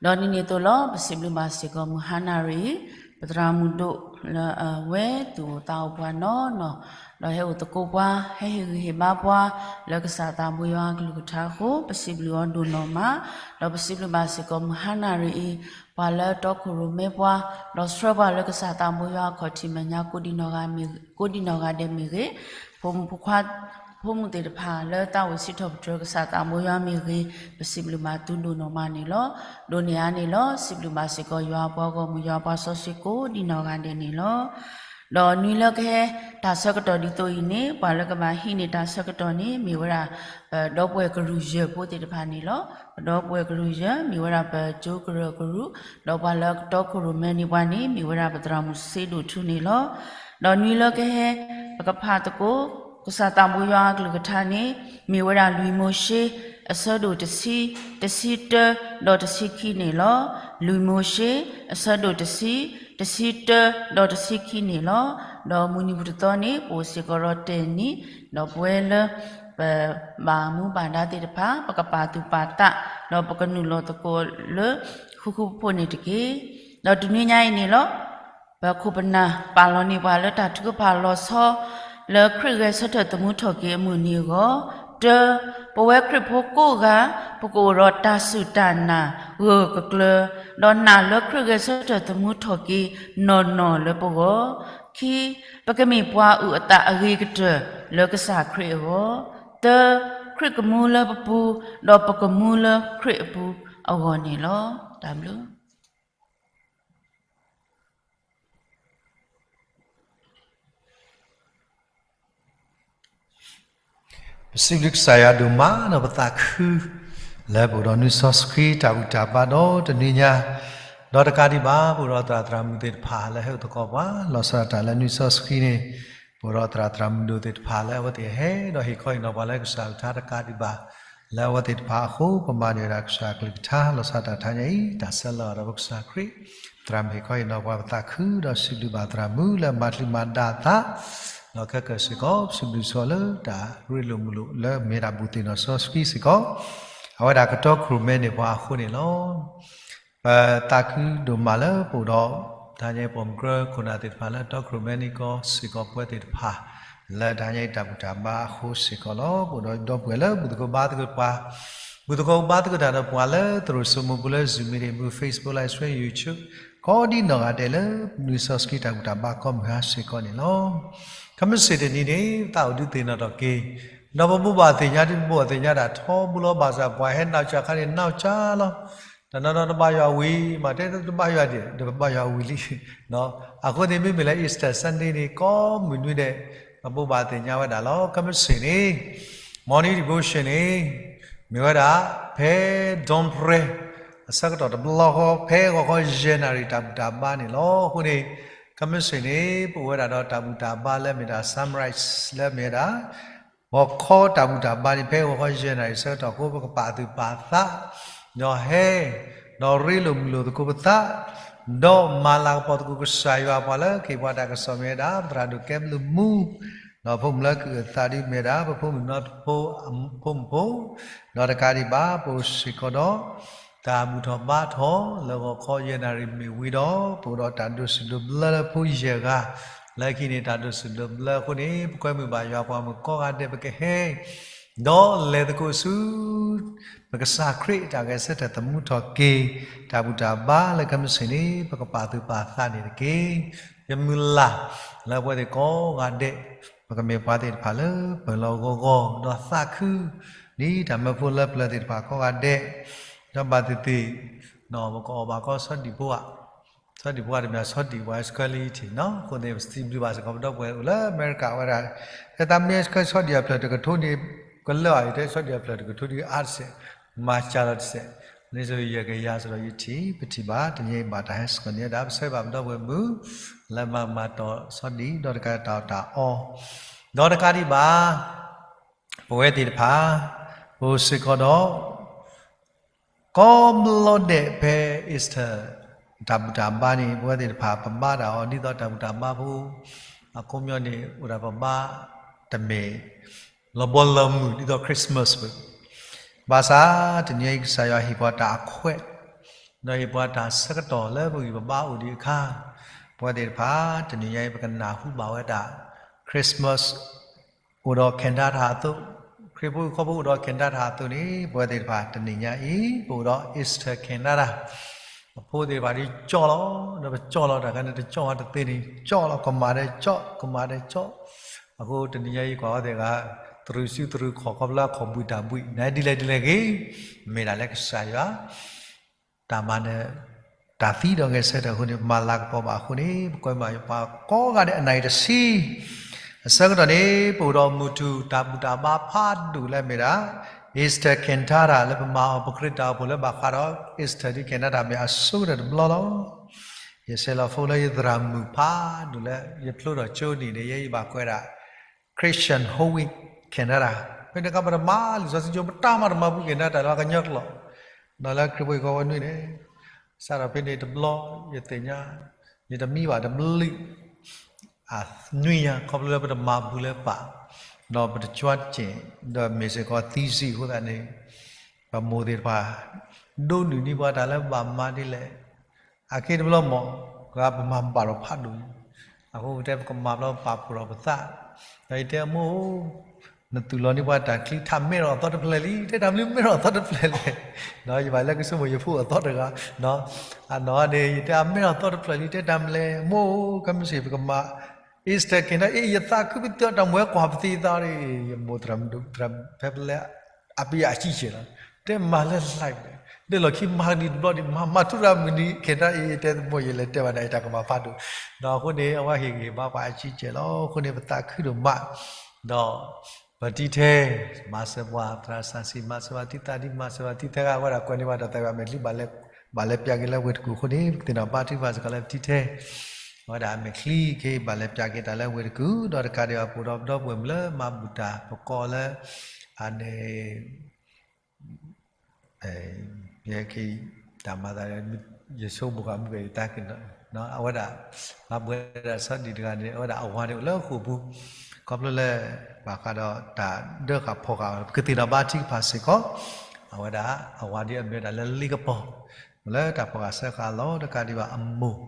ဒီးဒ်န့ၣ်အသိးလီၤ ပစံးဘျုးဘၣ်စ့ၢ်ကီးမုၢ်ဟါနၣ်ရံၣ်အံၤ ပသရၣ်မုၣ်ဒိၣ်လၢအဝဲသူၣ်အိၣ်သးအိၣ်ပှၤနီၢ်နီၢ်, ဒီးဟဲအိၣ်သကိးပှၤ ဟဲဟ့ၣ်ဂံၢ်ဟ့ၣ်ဘါပှၤ လၢကစၢ်သးဘိယွၤအကလုၢ်ကထါအဃိ ပစံးဘျုးအီၤဒိၣ်နီၢ်မး, ဒီးပစံးဘျုးဘၣ်စ့ၢ်ကီးမုၢ်ဟါနၣ်ရံၣ်အံၤ ပှၤလၢတီခိၣ်ရိၣ်မဲပှၤ ဒီးဆှၢပှၤလၢကစၢ်သးဘိယွၤအခီၣ်ထံးမဲာ်ညါ ကိးဒံနီၢ်ဂၤမ့ၢ်ဂ့ၤ, ကိးဒံနီၢ်ဂၤဒဲးမ့ၢ်ဂ့ၤ, ဖိမုၣ်ဖိခွါ ဖိမုၣ်သ့ၣ်တဖၣ်လၢသးဝံၣ်စံးထီၣ်ပတြၢၤကစၢ်သးဘိယွၤမ့ၢ်ဂ့ၤ, ပစံးဘျုးဘၣ်သုဒိၣ်နီၢ်မးန့ၣ်လီၤ. ဒိၣ်န့ၢ်အါန့ၣ်လီၤ စံးဘျုးဘၣ်စ့ၢ်ကီးယွၤအပှၤဂီၢ်မုၢ် ယွၤအပှၤစီဆှံကိးဒံနီၢ်ဂၤဒဲးန့ၣ်လီၤ. ဒီးနွံလၢကဟဲတၢ်ဆၢကတီၢ်ဒ်သိးအံၤန့ၣ် ပှၤလၢကဘၣ်ဟံးန့ၢ်တၢ်ဆၢကတီၢ်န့ၣ် မ့ၢ်ဝဲဒၣ် ပဒီပုၢ်ဝဲၢ်ကရူၢ်ယဲၢ်ဖိသ့ၣ်တဖၣ်န့ၣ်လီၤ. ပဒီပုၢ်ဝဲၢ်ကရူၢ်ယဲၢ် မ့ၢ်ဝဲဒၣ်ပကၠိကရၢၢ်ကရူၢ် ဒီးပှၤလၢကတီခိၣ်ရိၣ်မဲန့ၢ်ပှၤန့ၣ် မ့ၢ်ဝဲဒၣ်ပသရၣ်မုၣ်စ့ဒိၣ်ထူန့ၣ်လီၤ. ဒီးနွံလၢကဟဲ ပကဖးသကိး ကစၢ်သးဘိယွၤအကလုၢ်ကထါန့ၣ် မ့ၢ်ဝဲဒၣ်လွံၢ်မိၤၡ့ အဆၢဒိၣ်တဆံ, တဆံတၢ ဒီးတဆံခံန့ၣ်လီၤ. လွံၢ်မိၤၡ့ အဆၢဒိၣ်တဆံ, တဆံတၢ ဒီးတဆံခံန့ၣ်လီၤ. ဒီးမုၢ်နံၤပူၤတသီန့ၣ် ပအိၣ်စ့ၢ်ကီးဒီးတနံၤ, ဒီးပဝဲလၢ ပဘၣ်မူဘၣ်ဒါသ့ၣ်တဖၣ် ပကပာ်သူၣ်ပာ်သး ဒီးပကနုာ်လီၤသကိးလၢ ဃူဃူဖိးဖိးန့ၣ်တက့ၢ်. ဒီးတနွံညါအံၤန့ၣ်လီၤ ပခိၣ်ပနၢ်ပာ်လီၤန့ၢ်ပှၤလၢတၢ်ထုကဖၣ်လီၤဆီ လၢခရံာ်ဂဲၤဆၢထၢၣ်သမူထီၣ်က့ၤအမုၢ်နံၤအဂီၢ်, တၢ, ပဝဲခရံာ်ဖိကိးဂၤ ပကအိၣ်ဒီးတၢ်စူၢ်တၢ်နာ်ဂၢၢ်ကကျၢၤ, ဒီးနာ်လၢခရံာ်ဂဲၤဆၢထၢၣ်သမူထီၣ်က့ၤနီၢ်နီၢ်လၢပဂီၢ်, ခံ, ပကမ့ၢ်ပှၤအုၣ်အသးအဂ့ၤကတၢၢ်လၢကစၢ်ခရံာ်အဂီၢ်, သၢ, ခရံာ်ကမူလၢပပူၤ, ဒီးပကမူလၢခရံာ်အပူၤအဂီၢ်န့ၣ်လီၤ. တၢ်ဘျုး ပစံးဘျုးကစၢ်ယွၤဒိၣ်မး ဒီးပသးခု လၢပအိၣ်ဒီးနွံစီဆှံတၢ်ဘူၣ်တၢ်ဘါဒီးတနွံညါ, ဒီးတကးဒံးဘၣ် ပအိၣ်ဒီးသရၣ်သရၣ်မုၣ်သ့ၣ်တဖၣ်လၢဟဲအိၣ်သကိးပှၤ လီၤဆီဒၣ်တၢ်လၢနွံစီဆှံန့ၣ်, ပအိၣ်ဒီးသရၣ်သရၣ်မုၣ်ဒိၣ်သ့ၣ်တဖၣ်လၢအဝဲသ့ၣ်ဟဲဒီးဟ့ၣ်ခီဟ့ၣ်နီၤပှၤလၢကစၢ်ကလုၢ်ကထါတကးဒံးဘၣ်, လၢအဝဲသ့ၣ်တဖၣ်အဃိ ပမၤန့ၢ်ဝဲဒၣ်ကစၢ်ကလုၢ်ကထါ လီၤဆီဒၣ်တၢ်တဟါညါအံၤ တၢ်ဆၢလီၤဒီးပကစၢ်ခရံာ် သရၣ်မုၣ်ဟ့ၣ်ခီဟ့ၣ်နီၤပှၤ ပသးခုဒီးစံးဘျုးဘၣ်သရၣ်မုၣ်လၢအမၤချုးမၤဒါသး, ဒီးခဲကၢၢ်စ့ၢ်ကီး ပစံးဘျုးစ့ၢ်ကီးလၢတၢ်ရ့လိာ်မုာ်လိာ်လၢမ့ၢ်ဒၣ်ဘူၣ်သ့ၣ်နီၣ်စီဆှံစ့ၢ်ကီး, အဝဲဒၣ်ကတီခိၣ်ရိၣ်မဲန့ၢ်ပှၤအဃိန့ၣ်လီၤ. ပသးခုဒိၣ်မးလၢပအိၣ်ဒီး တဟါညါအံၤ ပိာ်မုၣ်ကြၢးခိၣ်နၢ်သ့ၣ်တဖၣ်လၢတီခိၣ်ရိၣ်မဲန့ၣ်ကီး စ့ၢ်ကီးပဝဲသ့ၣ်တဖၣ် လၢတဟါညါအံၤတၢ်ဘူၣ်တၢ်ဘါအဃိစ့ၢ်ကီးလီၤ. ပအိၣ်ဒီးဒီပုၢ်ဝဲၢ်လၢဘူၣ်သကိးဘါသကိးပှၤ, ဘူၣ်သကိးဘါသကိးတၢ်ဒီးပှၤလၢသရိာ်စိမိၤပူၤလၢ Zoom meeting ပူၤ Facebook Live Stream YouTube ကိးဒံနီၢ်ဂၤဒဲးလၢ နွံစီဆှံတၢ်ဘူၣ်တၢ်ဘါကိးမုၢ်ဟါစ့ၢ်ကီးန့ၣ်လီၤ. ခဲမုၢ်ဆ့ၣ်တနံၤန့ၣ် သးအိၣ်ဒုးသ့ၣ်နီၣ်ထီၣ်က့ၤ, ဒီးပဘိးဘၣ်သ့ၣ်ညါဒ်ပဘိးဘၣ်သ့ၣ်ညါဒၣ် ထီဘိလီၤဘၣ်ဆၣ် ပှၤဟဲနီၢ်ကၠၢ်ခါန့ၣ် နီၢ်ကၠၢ်လီၤ. တနီၤနီၤတဘါယွၤဝံၤ မ့ၢ်တဲတဘါယွၤဒံး တဘါယွၤဝံၤလံ. အဃိန့ၣ် မ့မ့ၢ်လၢ Easter Sunday န့ၣ် ကိးမုၢ်နွံဒဲး ပဘိးဘၣ်သ့ၣ်ညါဝဲဒၣ်လီၤ. ခဲမုၢ်ဆ့ၣ်န့ၣ် Morning Devotion န့ၣ် မ့ၢ်ဝဲဒၣ် ဖဲ dawn prayer အဆၢကတီၢ်တဘျီဃီ ဖဲဂီၤခီယဲၢ်နၣ်ရံၣ် တၢ်ဘူၣ်တၢ်ဘါန့ၣ်လီၤ. အဃိန့ၣ် ခဲမုၢ်ဆ့ၣ်န့ၣ် ပအိၣ်ဝဲဒၣ်ဒီးတၢ်ဘူၣ်တၢ်ဘါလၢမ့ၢ်ဒၣ် summarize လၢမ့ၢ်ဝဲဒၣ် ဂီၤခီတၢ်ဘူၣ်တၢ်ဘါန့ၣ် ဖဲဂီၤခီယဲၢ်နၣ်ရံၣ်ဆၢကတီၢ်အဃိ ပကပာ်သူၣ်ပာ်သး ဒီးဟဲ ဒီးရ့လိာ်မုာ်လိာ်သကိးပသး ဒီးမၤလၤကပီၤသကိးကစၢ်ယွၤ ပှၤလၢကဟ့ၣ်ပှၤတၢ်ကစီၣ်မ့ၢ်ဝဲဒၣ် ပသရၣ်ဒိၣ်ကဲဘျုးမူ ဒီးဖိမုၣ်လၢကအုၣ်အသးဒ်မ့ၢ်ဝဲဒၣ် ပဖိမုၣ်နီၢ်ဖိ ဖိမုၣ်ဖိ ဒီးတကးဒံးဘၣ် ပအိၣ်စ့ၢ်ကီးဒီး တၢ်ဘူၣ်ထီၣ်ဘါထီၣ် လၢဂီၤခီယဲၢ်နၣ်ရံၣ်မ့ၢ်ဝံၤဒီး ပအိၣ်ဒီးတၢ်ဒိးစံးဒိးဘျၢလၢဖိယဲၢ်ဂၤ လၢခံန့ၣ် တၢ်ဒိးစံးဒိးဘျၢအဃိန့ၣ် ပကွဲမုာ်ဘၣ်ယွၤ ပှၤမုၣ်ကိးဂၤဒဲး ပကဟဲ ဒီးလဲၤသကိးဆူ ပကစၢ်ခရံာ်တၢ်ဂဲၤဆၢထၢၣ်သမူထီၣ်က့ၤ တၢ်ဘူၣ်တၢ်ဘါလၢခဲမုၢ်ဆ့ၣ်န့ၣ် ပကပာ်သူၣ်ပာ်သးန့ၣ်တက့ၢ်. ယမုၢ်လၢ်လၢပဝဲသ့ၣ်ကိးဂၤဒဲး ပကမ့ၢ်ပှၤသ့ၣ်တဖၣ်လၢပၢၢ်လီၤဂီၤဂီၤ ဒီးသးခု ဒ်တၢ်မၢဖိလၢပျၢၤသ့ၣ်တဖၣ်ကိးဂၤဒဲး ဒီးဘၣ်သ့ၣ်သ့ၣ် ပကအီၣ်ဘၣ်ကီဆီဒံၣ်ဖိဧါ ဆီဒံၣ်ဖိတမ့ၢ်ဆီဒံၣ်ဝဲ quality နီၤ အဃိန့ၣ် ပစံးဘျုးဘၣ်စ့ၢ်ကီး ပဒီပုၢ်ဝဲၢ်အိၣ်လၢအမဲရကၤဝဲဒၣ် တဲတၢ်မ့ၢ်ဆီဒံၣ်အဖျၢၣ်တကထိန့ၣ် ကလၢာ်အီၤ ယတဲဆီဒံၣ်အဖျၢၣ်တကထိဒ်အါတစဲး မၤစၢၤလီၤတစဲး, လံာ်စီဆှံယဲၢ်ကယၤစ့ၢ်ကီးယထံၣ် ပထံၣ်ဘၣ် တနံၤအံၤဘၣ်တၢ်ဟဲစ့ၢ်ကီးန့ၣ်ဝဲဒၣ် ပဆၢဘၣ်ပဒီပုၢ်ဝဲၢ်မုၣ် လၢမၤကမၤတီၢ်ဆီဒံၣ် ဒီးတကးတၢ်အီၣ်တၢ်အီ, ဒီးတကးဒံးဘၣ် ပဝဲသ့ၣ်တဖၣ် ပအိၣ်စ့ၢ်ကီးဒီး ကိးဘျီဒဲးဖဲ Easter တၢ်ဘူၣ်တၢ်ဘါန့ၣ် ပဝဲသ့ၣ်တဖၣ် ပဘါတၢ်အီၤ ဒ်သိးတၢ်ဘူၣ်တၢ်ဘါဖိ အခီပညီန့ၣ် အိၣ်ဒၣ်ပဘါတမ့ၢ် လီၤဘီလီၤမုၢ် ဒ်သိး Christmas ပူၤ, ဘၣ်ဆၣ် တနံၤအံၤကစၢ်ယွၤဟ့ၣ်ပှၤတၢ်အခွဲး ဒီးဟ့ၣ်ပှၤတၢ်ဆၢကတီၢ်လၢပဂံၢ်ပဘါအိၣ်ဒံးအခါ, ပဝဲသ့ၣ်တဖၣ် တနံၤညါအံၤ ပကနၢ်ဟူဘၣ်ဝဲဒၣ် Christmas အိၣ်ဒီး cantata အသိး, ခရံာ်ဖိဟံၣ်ဖိဃီဖိအိၣ်ဒီး cantata အသိးန့ၣ် ပဝဲသ့ၣ်တဖၣ် တနံၤညါအံၤ ပအိၣ်ဒီး Easter cantata, အဖိသ့ၣ်တဖၣ်ဒ်ကၠီၣ်လီၤ, ဒီးပကၠီၣ်လီၤတၢ်ခါန့ၣ် တကၠီၣ်ဝဲတသ့န့ၣ် ကၠီၣ်လီၤ ကမၣ်ဒီးကၠီၣ် ကမၣ်ဒီးကၠီၣ်, အဃိတနံၤညါအံၤ ကွၢ်ဝဲသ့ၣ်ဂၤ တရူးစုတရူးခီၣ် ခီဖျိလၢအခီၣ်ဘှံးတၢ်ဘှံး နဒ်လဲၣ်ဒ်လဲၣ်ဂ့ၤ, မ့ၢ်ဒၣ်လၢကစၢ်ယွၤ တၢ်မၤနၢၤ တၢ်သံဒီးဂဲၤဆၢထၢၣ်အဃိန့ၣ် မၤလၤကပီၤဘၣ်အဃိန့ၣ် ပကွဲမုာ်ယပှၤကိးဂၤဒဲး အနၣ်ရံၣ်တဆံ အဆၢကတီၢ်န့ၣ် ပအိၣ်ဒီးမုၢ်ထူၣ်တၢ်ဘူၣ်တၢ်ဘါဖးဒိၣ်လၢအမ့ၢ်ဒၣ် Easter cantata လၢပမၤအီၤ ပခရံာ်တၢ်အိၣ်ဖှိၣ်လၢဘၣ်ဃးဒီး Easter ဒ် cantata မ့ၢ်အဆိကတၢၢ်တဘျီလီၤ. ယဆဲးလီၤ phone လၢယသရၣ်မုၣ်ဖးဒိၣ်လၢ ယဖျိထီၣ်ကၠိနံၣ်န့ၣ် ယဲယဘၣ်ကွဲးဒၣ် Christian Holy Canada, ဖဲန့ၣ်အခါပတမၤလံာ်စီဆှံကၠိ ပတၢ်မၤတမၤဘူး Canada လၢပှၤကညီကျိာ်, ဒီးလၢခရံာ်ဖိအံၤကီဝဲနွံန့ၣ်, စးထီၣ်ဖဲန့ၣ်တဘျီ ယသ့ၣ်ညါ ယတမံဘၣ်တဘျုး အနွံညါ ခီဖျိလၢပတမၤဘူးလၢပၢ်, ဒီးပတကွၢ်တစဲး ဒီးမ့ၢ်စ့ၢ်ကီးသံစံအဃိသတးန့ၣ် ပမိၢ်သ့ၣ်တဖၣ် ဒိးနုာ်န့ၢ်ပှၤတၢ်လၢဘၣ်မၤဒ်လဲၣ် အက့တဘျီမ့ၢ် ပှၤပမၤဘၣ်ဒီးဖးဒိၣ်, အဃိပတဲပကမၤဘျီပာ်ဖှိၣ်ဒီးပသး, ဒီးယတဲအမိၢ်ဧၢ, နသူၣ်လီၤန့ၢ်ပှၤတၢ်ချံထးမဲထီၣ်အသီတဖျၢၣ်လံ, တဲတၢ်မနုၤမဲထီၣ်အသီတဖျၢၣ်လဲၣ်, ဒီးယဘၣ်လၢကဆိကမိၣ်ယဖိအသီတဂၤ, အနီၢ်န့ၣ် ယတဲအမဲထီၣ်အသီတဖျၢၣ်လံ တဲတၢ်မနုၤလဲၣ်, မိၢ်ဧၢ ခဲမုၢ်ဆ့ၣ်ပကမၤ Easter က့ၤဒီး အ့ၣ် ယသးခုပသံးတၢ်မွဲကွၢ်ပသံးသးဒီး ယမိၢ်သရၣ်မုၣ်ဒိၣ် ဖဲပလဲ အပယၢ်အကံကဲလီၤ, တဲမၤလၢ live ဒီး လီၢ်ခံမၤဒံးတဘျီဒံး မၤမၤထူရၤမုၢ်နံၤ ခဲတၢ်အ့ၣ် တဲမိၢ်ယလဲၤတဲဘၣ်နၤအံၤ တၢ်ကမၤဖးဒိၣ်, ဒီးအဃိန့ၣ် အဝဲဟ့ၣ်ဂံၢ်ဘါပှၤအကံကဲလီၤ, အဃိန့ၣ် ပသးခုဒိၣ်မး, ဒီး ပတံထဲ မၤစၢၤပှၤသရၣ်စၢ်စံး မၤစၢၤပှၤတံသးဒ် မၤစၢၤပှၤတံထဲဂၤ အဝဲဒၣ်ကွဲးန့ၢ်ဘၣ်တၢ်သးဝံၣ်အမဲာ်ချံ ဘၣ်လဲၤပၠးက့ၤလၢဝ့ၢ်တကူၣ်အဃိန့ၣ် ပကသ့ၣ်နီၣ်ဘါထုကဖၣ်စ့ၢ်ကီးလၢပတံထဲ အဝဲဒၣ်အမဲာ်ချံက့ၤ ဘၣ်လဲၤပၠးက့ၤတၢ်လၢဝ့ၢ်တကူၣ် ဒီးတကးဒံးဘၣ် ပအိၣ်ဒီးပဒီပုၢ်ဝဲၢ်မုၣ်လၢမၤဘူၣ်တၢ် ပကိးလၢ အန့ၣ် ယက့ၤ တၢ်မၤသး ယဆိကမိၣ်ဃာ်မုၢ်ကယတၢ်က့ၤ အဝဲဒၣ် မၤဘူၣ်ဝဲဒၣ်ဆီဒံၣ်တဂၤန့ၣ် အဝဲဒၣ်အဝၤန့ၣ်အိၣ်လၢဃိာ်ပူၤ ခီဖျိလၢ ဘၣ်ဃးဒီးတၢ်ဒၢဃာ်ဖီၣ်ဃာ် ပကသ့ၣ်နီၣ်ဘါထုကဖၣ်စ့ၢ်ကီး အဝဲဒၣ်အဝၤဒ်အမ့ၢ်ဝဲဒၣ်လၢလ့ကပီၤ လၢတၢ်ဖီၣ်ဃာ်စၢဃာ်လီၤ တကးဒံးဘၣ်အမိၢ်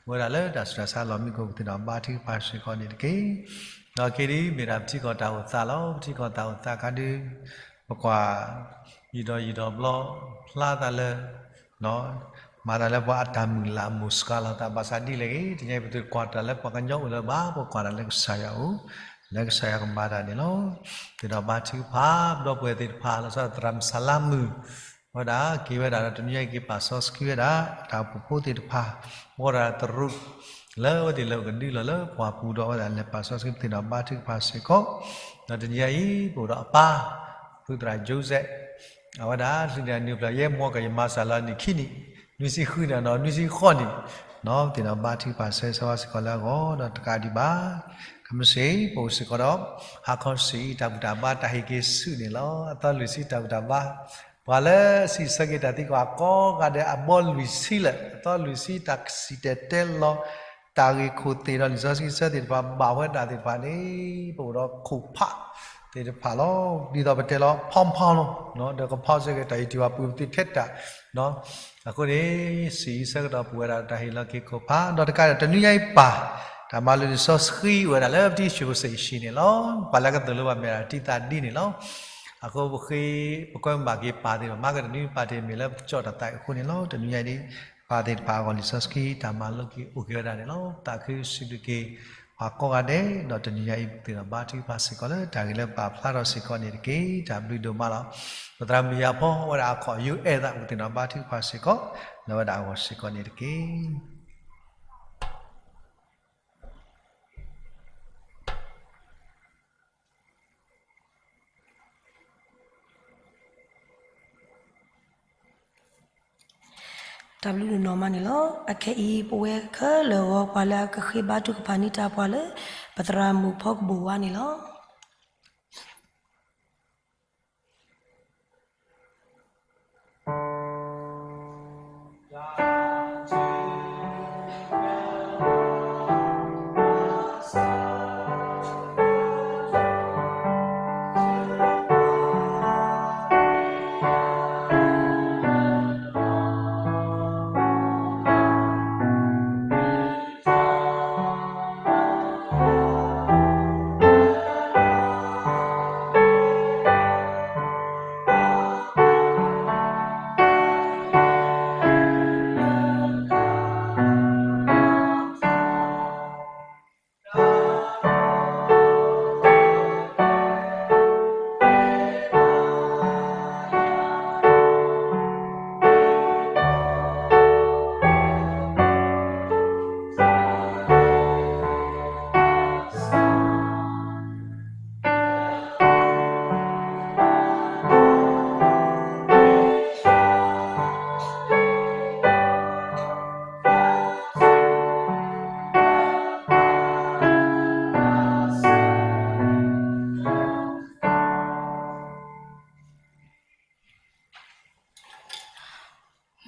အိၣ်ဝဲဒၣ်လၢတၢ်ဆူးတၢ်ဆါလီၢ်မံခိၣ် ပကသ့ၣ်နီၣ်ဘါထုကဖၣ်စ့ၢ်ကီးန့ၣ်တက့ၢ်. ဒီးက့ၤဒ်မ့ၢ်ဒၣ်ပထံကီၢ်တၢ်အိၣ်သးလီၤ. ပထံကီၢ်တၢ်အိၣ်သးခါဒု ပကွၢ် ယံာ်ဒီးယံာ်ဒီးဘျီ ဖျါသးလၢ မၤတၢ်လၢပှၤအတၢ်မုၢ်လၢ်အမိၢ်စှၤလီၤသး ဘၣ်ဆၣ်ဒ်လဲၣ်ဂ့ၤ တနံၤအံၤ ပတကွၢ်တၢ်လၢပှၤကညီအိၣ်လၢၤဘၣ် ပကွၢ်တၢ်လၢကစၢ်ယွၤအိၣ် လၢကစၢ်ယွၤကမၤတၢ်န့ၣ်လီၤ. သ့ၣ်နီၣ်ဘါထုကဖၣ် ပဒီပုၢ်ဝဲၢ်သ့ၣ်တဖၣ် လီၤဆီဒၣ်သရၣ်မုၣ်စလါမုၣ် ဝဲဒၣ်က့ၤဝဲဒၣ်ဒီးတနံၤအံၤက့ၤပာ်စီဆှံဝဲဒၣ် တၢ်အိၣ်ဖှိၣ်ဖိသ့ၣ်တဖၣ် အိၣ်ဒီးတရူး လၢအဝဲသ့ၣ်လၢကဒုလီၤလၢပှၢ်ပူၤဒီးအဝဲဒၣ်လဲၤပာ်စီဆှံ ပသ့ၣ်နီၣ်ဘါထုကဖၣ်စ့ၢ်ကီး ဒီးတနံၤအံၤ ပအိၣ်ဒီးအပၢ် ဖုသရၣ် Joseph အဝဲဒၣ် ချုးန့ၢ်အနံၣ်အိၣ်ဖျဲၣ် ယဲမီၢ်ကယမၤစၢ်လီၤနံၣ်ခံနံၣ် နွံဆံဃုနံၣ်ဒီး နွံဆံဃိးနံၣ် ပသ့ၣ်နီၣ်ဘါထုကဖၣ်ဆၢဂ့ၤဆၢဝါစ့ၢ်ကီးလၢအဂီၢ် ဒီးတကးဒံးဘၣ် ခဲမုၢ်ဆ့ၣ် ပအိၣ်စ့ၢ်ကီးဒီး ဟါခီဆံးအံၤ တၢ်ဘူၣ်တၢ်ဘါတၢ်ဟ့ၣ်က့ၤဆူၣ်န့ၣ်လီၤ. အသီလွံၢ်ဆံတၢ်ဘူၣ်တၢ်ဘါ ပှၤလၢအစံးဆၢက့ၤတၢ်သံကွၢ်ကိးဂၤဒဲး အဘီလွံၢ်ဆံလၢာ် အသီလွံၢ်ဆံတၢ်စံၣ်တဲၤတဲလီၤ တၢ်ဂ့ၢ်ခိၣ်သ့ၣ်ဒီးလံာ်စီဆှံဆၢသ့ၣ်တဖၣ် ဘၣ်ဝဲဒၣ်သ့ၣ်တဖၣ်န့ၣ် ပအိၣ်ဒီးခိၣ်ဖးသ့ၣ်တဖၣ်လီၤ. ဒ်သိးပတဲလီၤ ဖီဖီလီၤ ဒီးကဖီဆၢက့ၤတၢ်အံၤ ထံၣ်ဘၣ်ပူၤပသ့ထဲတၢ် အဃိန့ၣ် စံးဆၢကတီၢ်ပူၤဝဲဒၣ်တၢ်ဟ့ၣ်လီၤက့ၤခိၣ်ဖး ဒီးတကးဒံး တနွံညါအံၤပၢ် တၢ်မၤလိလံာ်စီဆှံအိၣ်ဝဲဒၣ်လၢပတံၤ ဆံးဖိစဲးယံၤန့ၣ်လီၤ. ပှၤလၢကသိၣ်လိဘၣ်မ့ၢ်ဒၣ်တံသးဒ်န့ၣ်လီၤ. အဃိပဃ့ ပကွဲမုာ်ဘၣ်က့ၤပၢ်သ့ၣ်တဖၣ် မၤကတနွံပၢ်တ့ၢ်မ့ၢ်လၢပကၠီၣ်တၢ်သးအံၤအဃိန့ၣ်လီၤ. တနွံညါအံၤန့ၣ် ပၢ်သ့ၣ်တဖၣ်အဂီၢ်လံာ်စီဆှံတၢ်မၤလိက့ၤအိၣ်က့ၤဝဲဒၣ်န့ၣ်လီၤ. သးခုစံးဘျုးက့ၤ ပှၤကိးဂၤဒဲး ဒီးတနွံညါအံၤပသ့ၣ်နီၣ်ဘါထုကဖၣ်စ့ၢ်ကီးလၢတၢ်ဂ့ၢ်လၢပာ်ဖျါထီၣ်စ့ၢ်ကီးန့ၣ်တက့ၢ်. တၢ်ဘျုးဒိၣ်မးလီၤ. ပသရၣ်မုၣ်ယၤဖီ ဝဲဒၣ်အခီၣ်ယိအဲၣ်သး ပကသ့ၣ်နီၣ်ဘါထုကဖၣ်စ့ၢ်ကီး လၢဝဲဒၣ်အဂီၢ်စ့ၢ်ကီးန့ၣ်တက့ၢ်. တၢ်ဘျုးဒိၣ်နီၢ်မးန့ၣ်လီၤ. အခဲအံၤ ပဝဲခဲလၢာ်အဂီၢ် ပှၤလၢအကဃ့ဘါထုကဖၣ်န့ၢ်တၢ်ပှၤလၢ ပသရၣ်မုၣ်ဖီကဘိၣ်ဝါန့ၣ်လီၤ.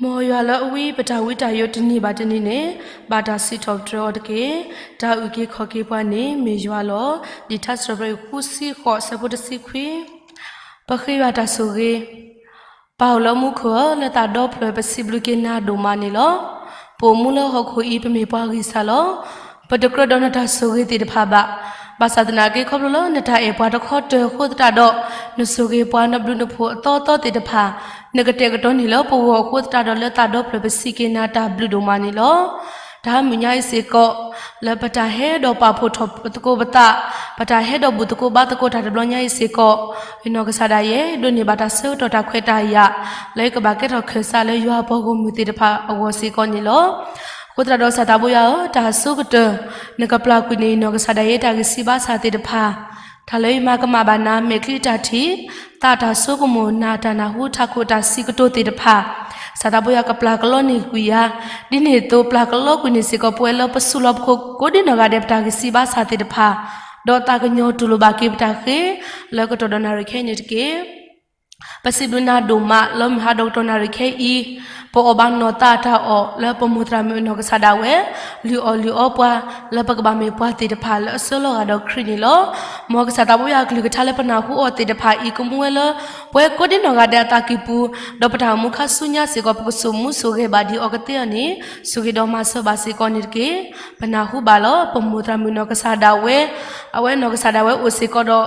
မ်ယွၤလၢအဝံပတၢ်ဝံတၢ်ယိးတနံၤဘၣ်တနံၤန့ၣ် ဘၣ်တၢ်စံးထီၣ်ပတြၢၤအီၤတက့ၢ်. တၢ်အုၣ်က့ၤခီၣ်က့ၤပှၤန့ၣ်မ့ၢ်ယွၤလီၤ. လံာ်ထါစံးထီၣ်ပတြၢၤ ဃုဆံဃိး ဆၢဖိတဆံခွံ. ပဃ့ယွၤတၢ်ဆိၣ်ဂ့ၤ. ပၢ်အိၣ်လၢမူခိၣ်ဧၢ, လၢသးဒီဖျၢၣ်ပစံးဘျုးက့ၤနၤဒိၣ်မးန့ၣ်လီၤ. ပအိၣ်မူလၢဟီၣ်ခိၣ်အံၤ ပမ့ၢ်ပှၤဂံၢ်စၢ်လီၤ. ပတကြၢးဒီးနတၢ်ဆိၣ်ဂ့ၤသ့ၣ်တဖၣ်ဘၣ်. ဘၣ်ဆၣ်သနာ်က့ ခီဖျိလၢနတၢ်အဲၣ်ပှၤတခီတၢၤအဃိသတးဒီး နဆိၣ်ဂ့ၤပှၤ နဘျုးနဖှိၣ်အသီသီသ့ၣ်တဖၣ်, နကတဲာ်ကတီၤန့ၢ်လၢပဂီၢ်အဃိသတးဒီး လၢသးဒီဖျၢၣ်ပစံးက့ၤနၤတၢ်ဘျုးဒိၣ်မးန့ၣ်လီၤ. တၢ်မုၢ်ညါအံၤစ့ၢ်ကီး လၢပတၢ်ဟဲဒီးပာ်ဖှိၣ်ထီၣ်ပသကိးပသး, ပတၢ်ဟဲဒီးဘူၣ်သကိးဘါသကိးတၢ်တဘျီညါအံၤစ့ၢ်ကီး, ယနီၢ်ကစၢ်ဒၣ်ယဲ ဒိးန့ၢ်ဘၣ်တၢ်ဆၢကတီၢ်တၢ်ခွဲးတၢ်ယာ် လၢယကဘၣ်ကဲထီၣ်ခၢၣ်စးလၢယွၤအပှၤဂီၢ်မုၢ်သ့ၣ်တဖၣ်အဂီၢ်စ့ၢ်ကီးန့ၣ်လီၤ. အဃိသတးဒီး စီၤသးဘိယွၤဧၢ, တၢ်အဆိကတၢၢ် နကပျၢ်ကွံာ်န့ၢ်ယနီၢ်ကစၢ်ဒၣ်ယဲတၢ်ဂံၢ်စၢ်ဘါစၢ်သ့ၣ်တဖၣ်, တၢ်လၢယမၤကမၣ်ဘၣ်နၤ မဲာ်ချံအတၢ်ထံၣ်, သးတၢ်ဆိကမိၣ်, နၢ်တၢ်နၢ်ဟူ, ထးခိၣ်တၢ်စံးကတိၤသ့ၣ်တဖၣ်, စီၤသးဘိယွၤကပျၢ်ကလီန့ၢ်ကွံာ်ယၤ, ဒ်န့ၣ်အသိးပျၢ်ကလီကွံာ်န့ၢ်စ့ၢ်ကီးပဝဲလၢပဆူၣ်လီၤပခိၣ်ကိးဒ်နီၢ်ဂၤဒဲးပတၢ်ဂံၢ်စၢ်ဘါစၢ်သ့ၣ်တဖၣ်, ဒီးသးကညီၤတူၢ်လိာ်ဘၣ်က့ၤပတၢ်ဃ့ လၢကတီၢ်ဒီးနၣ်ရံၣ်ခဲအံၤန့ၣ်တက့ၢ်. ပစံးဘျုးနၤဒိၣ်မး လၢမုၢ်ဟါဒီးကတီၢ်နၣ်ရံၣ်ခဲအံၤ, ပအီၣ်ဘၣ်နီၢ်သးအတၢ်အီၣ် လၢပမိၢ်သရၣ်မုၣ်အနီၢ်ကစၢ်ဒၣ်ဝဲ, လုၢ်အီၣ်လုၢ်အီပှၤ လၢပကဘၣ်မ့ၢ်ပှၤသ့ၣ်တဖၣ်လၢအဆၢလီၤဂာ်ဒီးခရံာ်န့ၣ်လီၤ. မ်ကစၢ်သးဘိယွၤအကလုၢ်ကထါလၢပနၢ်ဟူအီၤသ့ၣ်တဖၣ်အံၤ ကမူဝဲလၢ ပဝဲကိးဒ်နီၢ်ဂၤဒဲးအသးကံၢ်ပူၤ, ဒီးပတၢ်အိၣ်မူခါဆူညါစ့ၢ်ကီး ပကဆိၣ်မူဆိၣ်ဂဲၤဘၣ်ဒံးအီၤကသ့အီၤန့ၣ် ဆိၣ်ဂ့ၤဒီးမၤစၢၤဘၣ်စ့ၢ်ကီးန့ၣ်တက့ၢ်. ပနၢ်ဟူဘၣ်လၢ ပမိၢ်သရၣ်မုၣ်နီၢ်ကစၢ်ဒၣ်ဝဲ, အဝဲနီၢ်ကစၢ်ဒၣ်ဝဲအိၣ်စ့ၢ်ကီးဒီး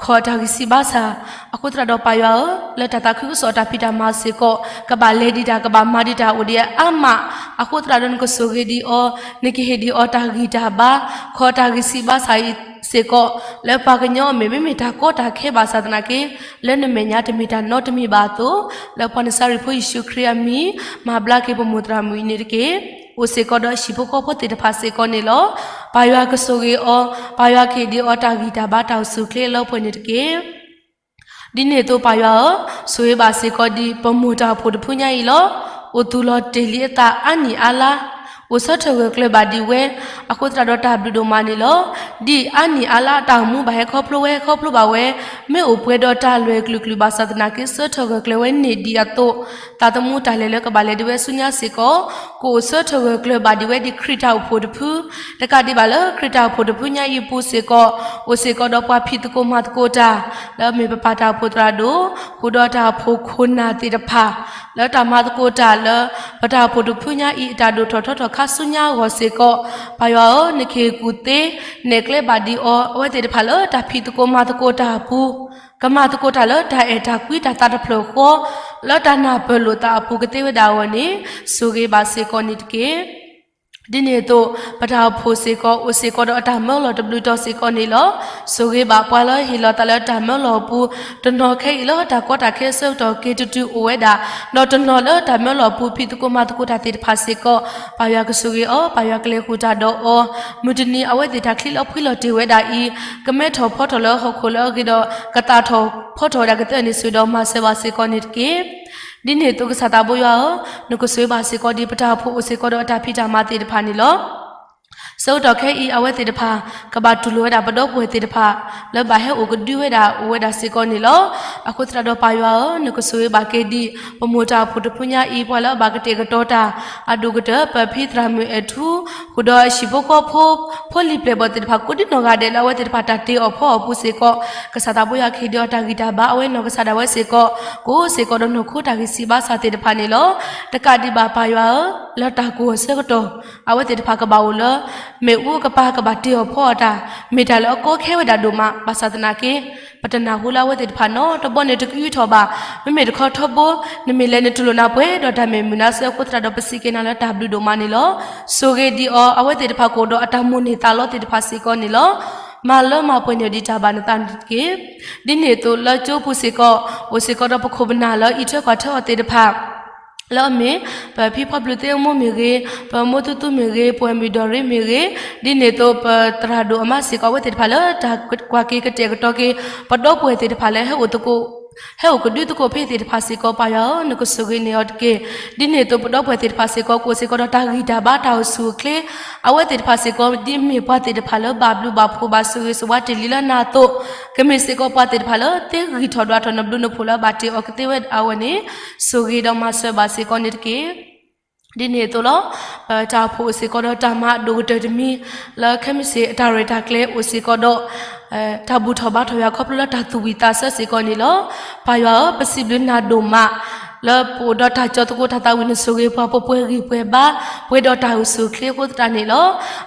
ခီၣ်တၢ်ဂံၢ်စၢ်ဘါစၢ်, အဃိသတးဒီးပၢ်ယွၤဧၢ, လၢတၢ်သးခုကစီၣ်တၢ်ဖံးတၢ်မၤစ့ၢ်ကီး ကဘၣ်လဲၤဒံးတၢ် ကဘၣ်မၤဒံးတၢ်အိၣ်ဒံးအါမး, အဃိသတးဒီးနကဆိၣ်ဂ့ၤဒံးအီၤ, နကဟ့ၣ်ဒံးအီၤတၢ်ဂံၢ်တၢ်ဘါ, ခီၣ်တၢ်ဂံၢ်စၢ်ဘါစၢ်အံၤစ့ၢ်ကီး, လၢပှၤကညီအမဲာ် မ့မ့ၢ်တၢ်ကီတၢ်ခဲဘၣ်ဆၣ်သနာ်က့, လၢနမဲာ်ညါတမ့ၢ်တၢ်နီတမံၤဘၣ်အသိး, လၢပှၤနစၤရ့းဖိယ့ၣ်ၡူးခရံာ်အမံၤ, မၤဘျါက့ၤပမိၢ်သရၣ်မုၣ်အံၤန့ၣ်တက့ၢ်. အိၣ်စ့ၢ်ကီးဒီးဟံၣ်ဖိဃီဖိသ့ၣ်တဖၣ်စ့ၢ်ကီးန့ၣ်လီၤ. ပၢ်ယွၤကဆိၣ်ဂ့ၤအီၤ, ပၢ်ယွၤကဟ့ၣ်ဒံးအီၤတၢ်ဂံၢ်တၢ်ဘါတၢ်အိၣ်ဆူၣ်အိၣ်ချ့အလၢပှဲၤန့ၣ်တက့ၢ်. ဒ်န့ၣ်အသိးပၢ်ယွၤဧၢ, ဆိၣ်ဂ့ၤဘၣ်စ့ၢ်ကီးဒံး ပမိၢ်တၢ်အိၣ်ဖှိၣ်တဖုညါအံၤလီၤ. အိၣ်သူၣ်လီၤတ့ၢ်လံအသးအါနံၣ်အါလါ, အိၣ်ဆၢထၢၣ်ဂၢၢ်ကျၢၤဘၣ်ဒံးဝဲ, အဃိသတးဒီးတၢ်ဘျုးဒိၣ်မးန့ၣ်လီၤ. ဒ်အါနံၣ်အါလါအတၢ်အိၣ်မူဘၣ်ဟဲခီဖျိဝဲဟဲခီဖျိဘၣ်ဝဲ, မ့ၢ်အိၣ်ပှဲၤဒီးတၢ်လွဲၢ်ကလုာ်ကလုာ်ဘၣ်ဆၣ်သနာ်က့ ဆၢထၢၣ်ဂၢၢ်ကျၢၤဝဲန့ၢ်ဒံးအသိး, သးသမူတၢ်လဲၤလၢကဘၣ်လဲၤဒံးဝဲဆူညါစ့ၢ်ကီး, ကအိၣ်ဆၢထၢၣ်ဂၢၢ်ကျၢၤဘၣ်ဒံးဝဲဒ်ခရံာ်တၢ်အိၣ်ဖှိၣ်တဖု, တကးဒံးဘၣ်လၢခရံာ်တၢ်အိၣ်ဖှိၣ်တဖုညါအံၤအပူၤစ့ၢ်ကီး, အိၣ်စ့ၢ်ကီးဒီးပှၤဖံးသကိးမၤသကိးတၢ်, လၢအမ့ၢ်ပပၢ်တၢ်အိၣ်ဖှိၣ်သရၣ်ဒိၣ်, ဃုာ်ဒီးတၢ်အိၣ်ဖှိၣ်ခိၣ်နၢ်သ့ၣ်တဖၣ်, လၢတၢ်မၤသကိးတၢ်လၢ ပတၢ်အိၣ်ဖှိၣ်တဖုညါအံၤအတၢ်ဒိၣ်ထီၣ်ထီထီၣ်ခါဆူညါအဂီၢ်စ့ၢ်ကီး, ပၢ်ယွၤဧၢ, နကဟ့ၣ်ကူၣ်သ့, နဲၣ်ကျဲဘၣ်ဒံးအီၤ, အဝဲသ့ၣ်တဖၣ်လၢတၢ်ဖံးသကိးမၤသကိးတၢ်အပူၤ, ကမၤသကိးတၢ်လၢတၢ်အဲၣ်တၢ်ကွံတၢ်သးတဖျၢၣ်ဃီ, လၢတၢ်နၢ်ပၢၢ်လိာ်သးအပူၤကသ့ဝဲဒၣ်အဂီၢ်န့ၣ်, ဆိၣ်ဂ့ၤဘၣ်စ့ၢ်ကီးန့ၣ်တက့ၢ်. ဒ်န့ၣ်အသိး, ပတၢ်အိၣ်ဖှိၣ်စ့ၢ်ကီး အိၣ်စ့ၢ်ကီးဒီးအတၢ်မၢလီၤတဘျုးတီၤစ့ၢ်ကီးန့ၣ်လီၤ. ဆိၣ်ဂ့ၤဘၣ်ပှၤလၢဟ့ၣ်လီၤသးလၢတၢ်မၢလီၤအပူၤ, တနီၤခဲအံၤလၢတၢ်ကီတၢ်ခဲအဆၢကတီၢ်က့ၤတုၤတုၤအိၣ်ဝဲဒၣ်, ဒီးတနီၤလၢတၢ်မၢလီၤအပူၤဖံးသကိးမၤသကိးတၢ်သ့ၣ်တဖၣ်စ့ၢ်ကီး, ပၢ်ယွၤကဆိၣ်ဂ့ၤအီၤ, ပၢ်ယွၤကလဲၤဃုာ်တၢ်ဒီးအီၤ, မုၢ်တနံၤအဝဲသ့ၣ်တၢ်ချံလီၤဖှံလီၤတ့ၢ်ဝဲဒၣ်အံၤ, ကမဲထီၣ်ဖီထီၣ်လၢဟီၣ်ခိၣ်လၢအဂ့ၤဒီး ကသၣ်ထီၣ်ဖီထီၣ်ဝဲဒၣ်ကသ့အီၤန့ၣ် ဆိၣ်ဂ့ၤဒီးမၤစၢၤဘၣ်စ့ၢ်ကီးန့ၣ်တက့ၢ်. ဒ်န့ၣ်အသိးကစၢ်သးဘိယွၤဧၢ, နကဆိၣ်ဂ့ၤဘၣ်စ့ၢ်ကီးဒ်ပတၢ်အိၣ်ဖှိၣ်အိၣ်စ့ၢ်ကီးဒီးအတၢ်ဖံးတၢ်မၤသ့ၣ်တဖၣ်န့ၣ်လီၤ. ဆၢကတီၢ်ခဲအံၤ အဝဲသ့ၣ်တဖၣ် ကဘၣ်တူၢ်လိာ်ဝဲဒၣ်ပဒီပုၢ်ဝဲၢ်သ့ၣ်တဖၣ် လၢဘၣ်ဟဲအိၣ်ကဒုဝဲဒၣ်အိၣ်ဝဲဒၣ်စ့ၢ်ကီးန့ၣ်လီၤ. အဃိသတးဒီးပၢ်ယွၤဧၢ, နကဆိၣ်ဂ့ၤဘၣ်က့ၤဒ် ပမိၢ်တၢ်အိၣ်ဖှိၣ်တဖုညါအံၤ ပှၤလၢအဘၣ်ကတဲာ်ကတီၤတၢ် အဒိၣ်ကတၢၢ် ပဖံသရၣ်မုၣ်အဲၣ်ထူ ဃုာ်ဒီးဟံၣ်ဖိဃီဖိ ဖိလံၤပျဲၢ်ဘီၣ်သ့ၣ်တဖၣ် ကိးဒံနီၢ်ဂၤဒဲးလၢအဝဲသ့ၣ်တဖၣ်တၢ်တ့အီၣ်ဖီအီၣ်ပူၤစ့ၢ်ကီး, ကစၢ်သးဘိယွၤကဟ့ၣ်ဒံးအီၤတၢ်ဂံၢ်တၢ်ဘါ အဝဲနီၢ်ကစၢ်ဒၣ်ဝဲစ့ၢ်ကီး ကအိၣ်စ့ၢ်ကီးဒီးနီၢ်ခိတၢ်ဂံၢ်စၢ်ဘါစၢ်သ့ၣ်တဖၣ်န့ၣ်လီၤ. တကးဒံးဘၣ်ပၢ်ယွၤဧၢ, လၢတၢ်ကိၢ်အဆၢကတီၢ် အဝဲသ့ၣ်တဖၣ်ကဘၣ်အိၣ်လၢ မ့ၣ်အူအကပၤ ကဘၣ်တ့အီၣ်ဖီအီၣ်တၢ် မ့ၢ်တၢ်လၢအကီခဲဝဲဒၣ်ဒိၣ်မး, ဘၣ်ဆၣ်သနာ်က့ ပတနၢ်ဟူလၢအဝဲသ့ၣ်တဖၣ်နီတဘီန့ၣ်တကအုထီၣ်ဘၣ်. မ့မ့ၢ်တခီထီဘိ နမ့ၢ်လဲၤနတူၢ်လိာ်နၤပှဲၤဒီးတၢ်မဲာ်မုာ်နါဆၢအဃိသတးဒီး ပစံးက့ၤနၤလၢတၢ်ဘျုးဒိၣ်မးန့ၣ်လီၤ. ဆိၣ်ဂ့ၤဒံးအီၤ အဝဲသ့ၣ်တဖၣ်ကအိၣ်ဒီးအတၢ်မိၣ်န့ၢ်သးလီသ့ၣ်တဖၣ်စ့ၢ်ကီးန့ၣ်လီၤ. မၤလၢမၤပှဲၤန့ၢ်အီၤဒံးတၢ်ဘၣ်နသးန့ၣ်တက့ၢ်. ဒ်န့ၣ်အသိးလၢကၠိပူၤစ့ၢ်ကီး အိၣ်စ့ၢ်ကီးဒီးပခိၣ်ပနၢ်လၢအံးထွဲကွၢ်ထွဲအီၤသ့ၣ်တဖၣ် လၢအမ့ၢ် ပဖံဖီဘျုးသ့ၣ်အမိၢ်မ့ၢ်ဂ့ၤ, ပမိၢ်သူသူမ့ၢ်ဂ့ၤ, ပှၤမုၢ်ဒီးရ့မ့ၢ်ဂ့ၤ, ဒ်န့ၣ်အသိးပသရၣ်ဒိၣ်အမါစ့ၢ်ကီး အဝဲသ့ၣ်တဖၣ်လၢတၢ်ကွၢ်က့ၤကတဲာ်ကတီၤက့ၤ ပဒီပုၢ်ဝဲၢ်သ့ၣ်တဖၣ်လၢ ဟဲအိၣ်ကဒုသကိးဖဲသ့ၣ်တဖၣ်စ့ၢ်ကီး ပၢ်ယွၤဧၢ, နကဆိၣ်ဂ့ၤန့ၢ်အီၤတက့ၢ်. ဒ်န့ၣ်အသိးပဒီပုၢ်ဝဲၢ်သ့ၣ်တဖၣ်စ့ၢ်ကီး ကအိၣ်စ့ၢ်ကီးဒီးတၢ်ဂံၢ်တၢ်ဘါတၢ်အိၣ်ဆူၣ်အိၣ်ချ့, အဝဲသ့ၣ်တဖၣ်စ့ၢ်ကီး ဒ်အမ့ၢ်ပှၤသ့ၣ်တဖၣ်လၢဘၣ်ဘျုးဘၣ်ဖှိၣ်ဘၣ်ဆိၣ်ဂ့ၤဆိၣ်ဝါတ့ၢ်လံလၢနၤအသိး, ကမ့ၢ်စ့ၢ်ကီးပှၤသ့ၣ်တဖၣ်လၢသ့ဂံၢ်ထီၣ်ဒွးထီၣ်နဘျုးနဖှိၣ်လၢအဘၣ်တ့အီၤကသ့ဝဲဒၣ်အဂီၢ်န့ၣ်, ဆိၣ်ဂ့ၤဒီးမၤစၢၤဘၣ်စ့ၢ်ကီးန့ၣ်တက့ၢ်. ဒ်န့ၣ်အသိးလီၤ. ပတၢ်အိၣ်ဖှိၣ်အိၣ်စ့ၢ်ကီးဒီးတၢ်မၤအဒိၣ်ကတၢၢ်တမံၤ လၢခဲမုၢ်ဆ့ၣ်အတၢ်ရဲၣ်တၢ်ကျဲၤအိၣ်စ့ၢ်ကီးဒီး တၢ်ဘူၣ်ထီၣ်ဘါထီၣ်ယွၤခီဖျိလၢတၢ်သူၣ်ဝံၣ်သးဆၢစ့ၢ်ကီးန့ၣ်လီၤ. ပၢ်ယွၤဧၢ, ပစံးဘျုးနၤဒိၣ်မး လၢပအိၣ်ဒီးတၢ်ကၠီသကိးတၢ်သးဝံၣ်နဆိၣ်ဂ့ၤပှၤ ပပှဲၤဂံၢ်ပှဲၤဘါ ပှဲၤဒီးတၢ်အိၣ်ဆူၣ်အိၣ်ချ့အဃိသတးန့ၣ်လီၤ.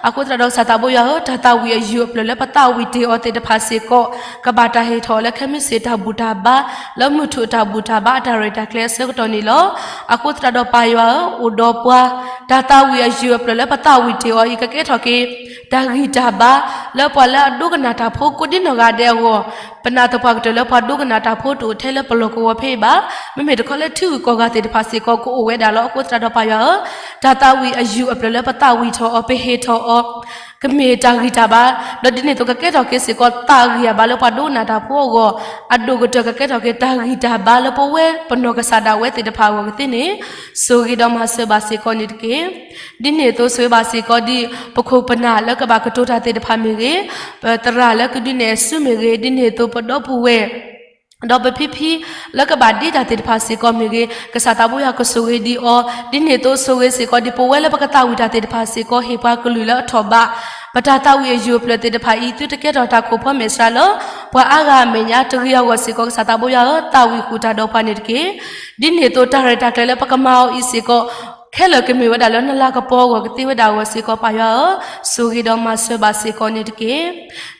အဃိသတးဒီးကစၢ်သးဘိယွၤဧၢ, တၢ်သးဝံၣ်အယုၢ်အပျၢၢ်လၢပသးဝံၣ်တ့ၢ်အီၤသ့ၣ်တဖၣ်စ့ၢ်ကီး ကဘၣ်တၢ်ဟ့ၣ်ထီၣ်အီၤလၢခဲမုၢ်ဆ့ၣ်တၢ်ဘူၣ်တၢ်ဘါ လၢမုၢ်ထူၣ်အတၢ်ဘူၣ်တၢ်ဘါအတၢ်ရဲၣ်တၢ်ကျဲၤအဆၢကတီၢ်န့ၣ်လီၤ. အဃိသတးဒီးပၢ်ယွၤဧၢ, အိၣ်ဒီးပှၤ တၢ်သးဝံၣ်အယုၢ်အပျၢၢ်လၢပသးဝံၣ်တ့ၢ်အီၤအံၤ ကကဲထီၣ်က့ၤ တၢ်ဂံၢ်တၢ်ဘါ လၢပှၤလၢအဒိကနၣ်တၢ်ဖိကိးဒံနီၢ်ဂၤဒဲးအဂီၢ်, ပနာ်သပှၢ်ကတၢၢ်လၢပှၤဒိကနၣ်တၢ်ဖိတအိၣ်ထဲလၢပလီၢ်ကဝီၤဖဲအံၤဘၣ်. မ့မ့ၢ်တခီလၢထံဂုၤကီၢ်ဂၤသ့ၣ်တဖၣ်စ့ၢ်ကီးကအိၣ်ဝဲဒၣ်လီၤ. အဃိသတးဒီးပၢ်ယွၤဧၢ, တၢ်သးဝံၣ်အယုၢ်အပျၢၢ်လၢပသးဝံၣ်ထီၣ်အီၤ ပဟ့ၣ်ထီၣ်အီၤ ကမ့ၢ်တၢ်ဂံၢ်တၢ်ဘါ, ဒီးဒ်န့ၣ်အသိးကကဲထီၣ်က့ၤစ့ၢ်ကီး တၢ်ဂံၢ်တၢ်ဘါလၢပှၤဒိကနၣ်တၢ်ဖိအဂီၢ်, အဒိၣ်ကတၢၢ်ကကဲထီၣ်က့ၤတၢ်ဂံၢ်တၢ်ဘါလၢပဝဲပနီၢ်ကစၢ်ဒၣ်ဝဲသ့ၣ်တဖၣ်အဂီၢ်ကသ့န့ၣ်, ဆိၣ်ဂ့ၤဒီးမၤစၢၤဘၣ်စ့ၢ်ကီးန့ၣ်တက့ၢ်. ဒ်န့ၣ်အသိးဆိၣ်ဂ့ၤဘၣ်စ့ၢ်ကီးဒ် ပခိၣ်ပနၢ်လၢကဘၣ်ကတိၤတၢ်သ့ၣ်တဖၣ်မ့ၢ်ဂ့ၤ, ပသရၣ်လၢကဒုးနဲၣ်အစုမ့ၢ်ဂ့ၤ, ဒ်န့ၣ်အသိးပဒီပုၢ်ဝဲၢ် ဒီးပဖံဖံ လၢကဘၣ်ဒ့တၢ်သ့ၣ်တဖၣ်စ့ၢ်ကီးမ့ၢ်ဂ့ၤ, ကစၢ်သးဘိယွၤကဆိၣ်ဂ့ၤဒံးအီၤ, ဒ်န့ၣ်အသိးဆိၣ်ဂ့ၤစ့ၢ်ကီးဒ် ပဝဲလၢပကသးဝံၣ်တၢ်သ့ၣ်တဖၣ်စ့ၢ်ကီး ဟ့ၣ်ပှၤကလုၢ်လၢအထီၣ်ဘး, ပတၢ်သးဝံၣ်အယုၢ်အပျၢၢ်သ့ၣ်တဖၣ်အံၤ သုတကဲထီၣ်တၢ်ခိၣ်ဖီမဲာ်ဆှးလၢ ပှၤအါဂၤအမဲာ်ညါတဂ့ၤအဂီၢ်စ့ၢ်ကီး ကစၢ်သးဘိယွၤဧၢ, သးဝံၣ်ဃုာ်တၢ်ဒီးပှၤန့ၣ်တက့ၢ်. ဒ်န့ၣ်အသိးတၢ်ရဲၣ်တၢ်ကျဲၤလၢပကမၤအီၤအံၤစ့ၢ်ကီး ခဲလၢာ်ကမ့ၢ်ဝဲဒၣ်လၢနလၤကပီၤအဂီၢ်ကသ့ဝဲဒၣ်အဂီၢ်စ့ၢ်ကီး ပၢ်ယွၤဧၢ, ဆိၣ်ဂ့ၤဒီးမၤစၢၤဘၣ်စ့ၢ်ကီးန့ၣ်တက့ၢ်.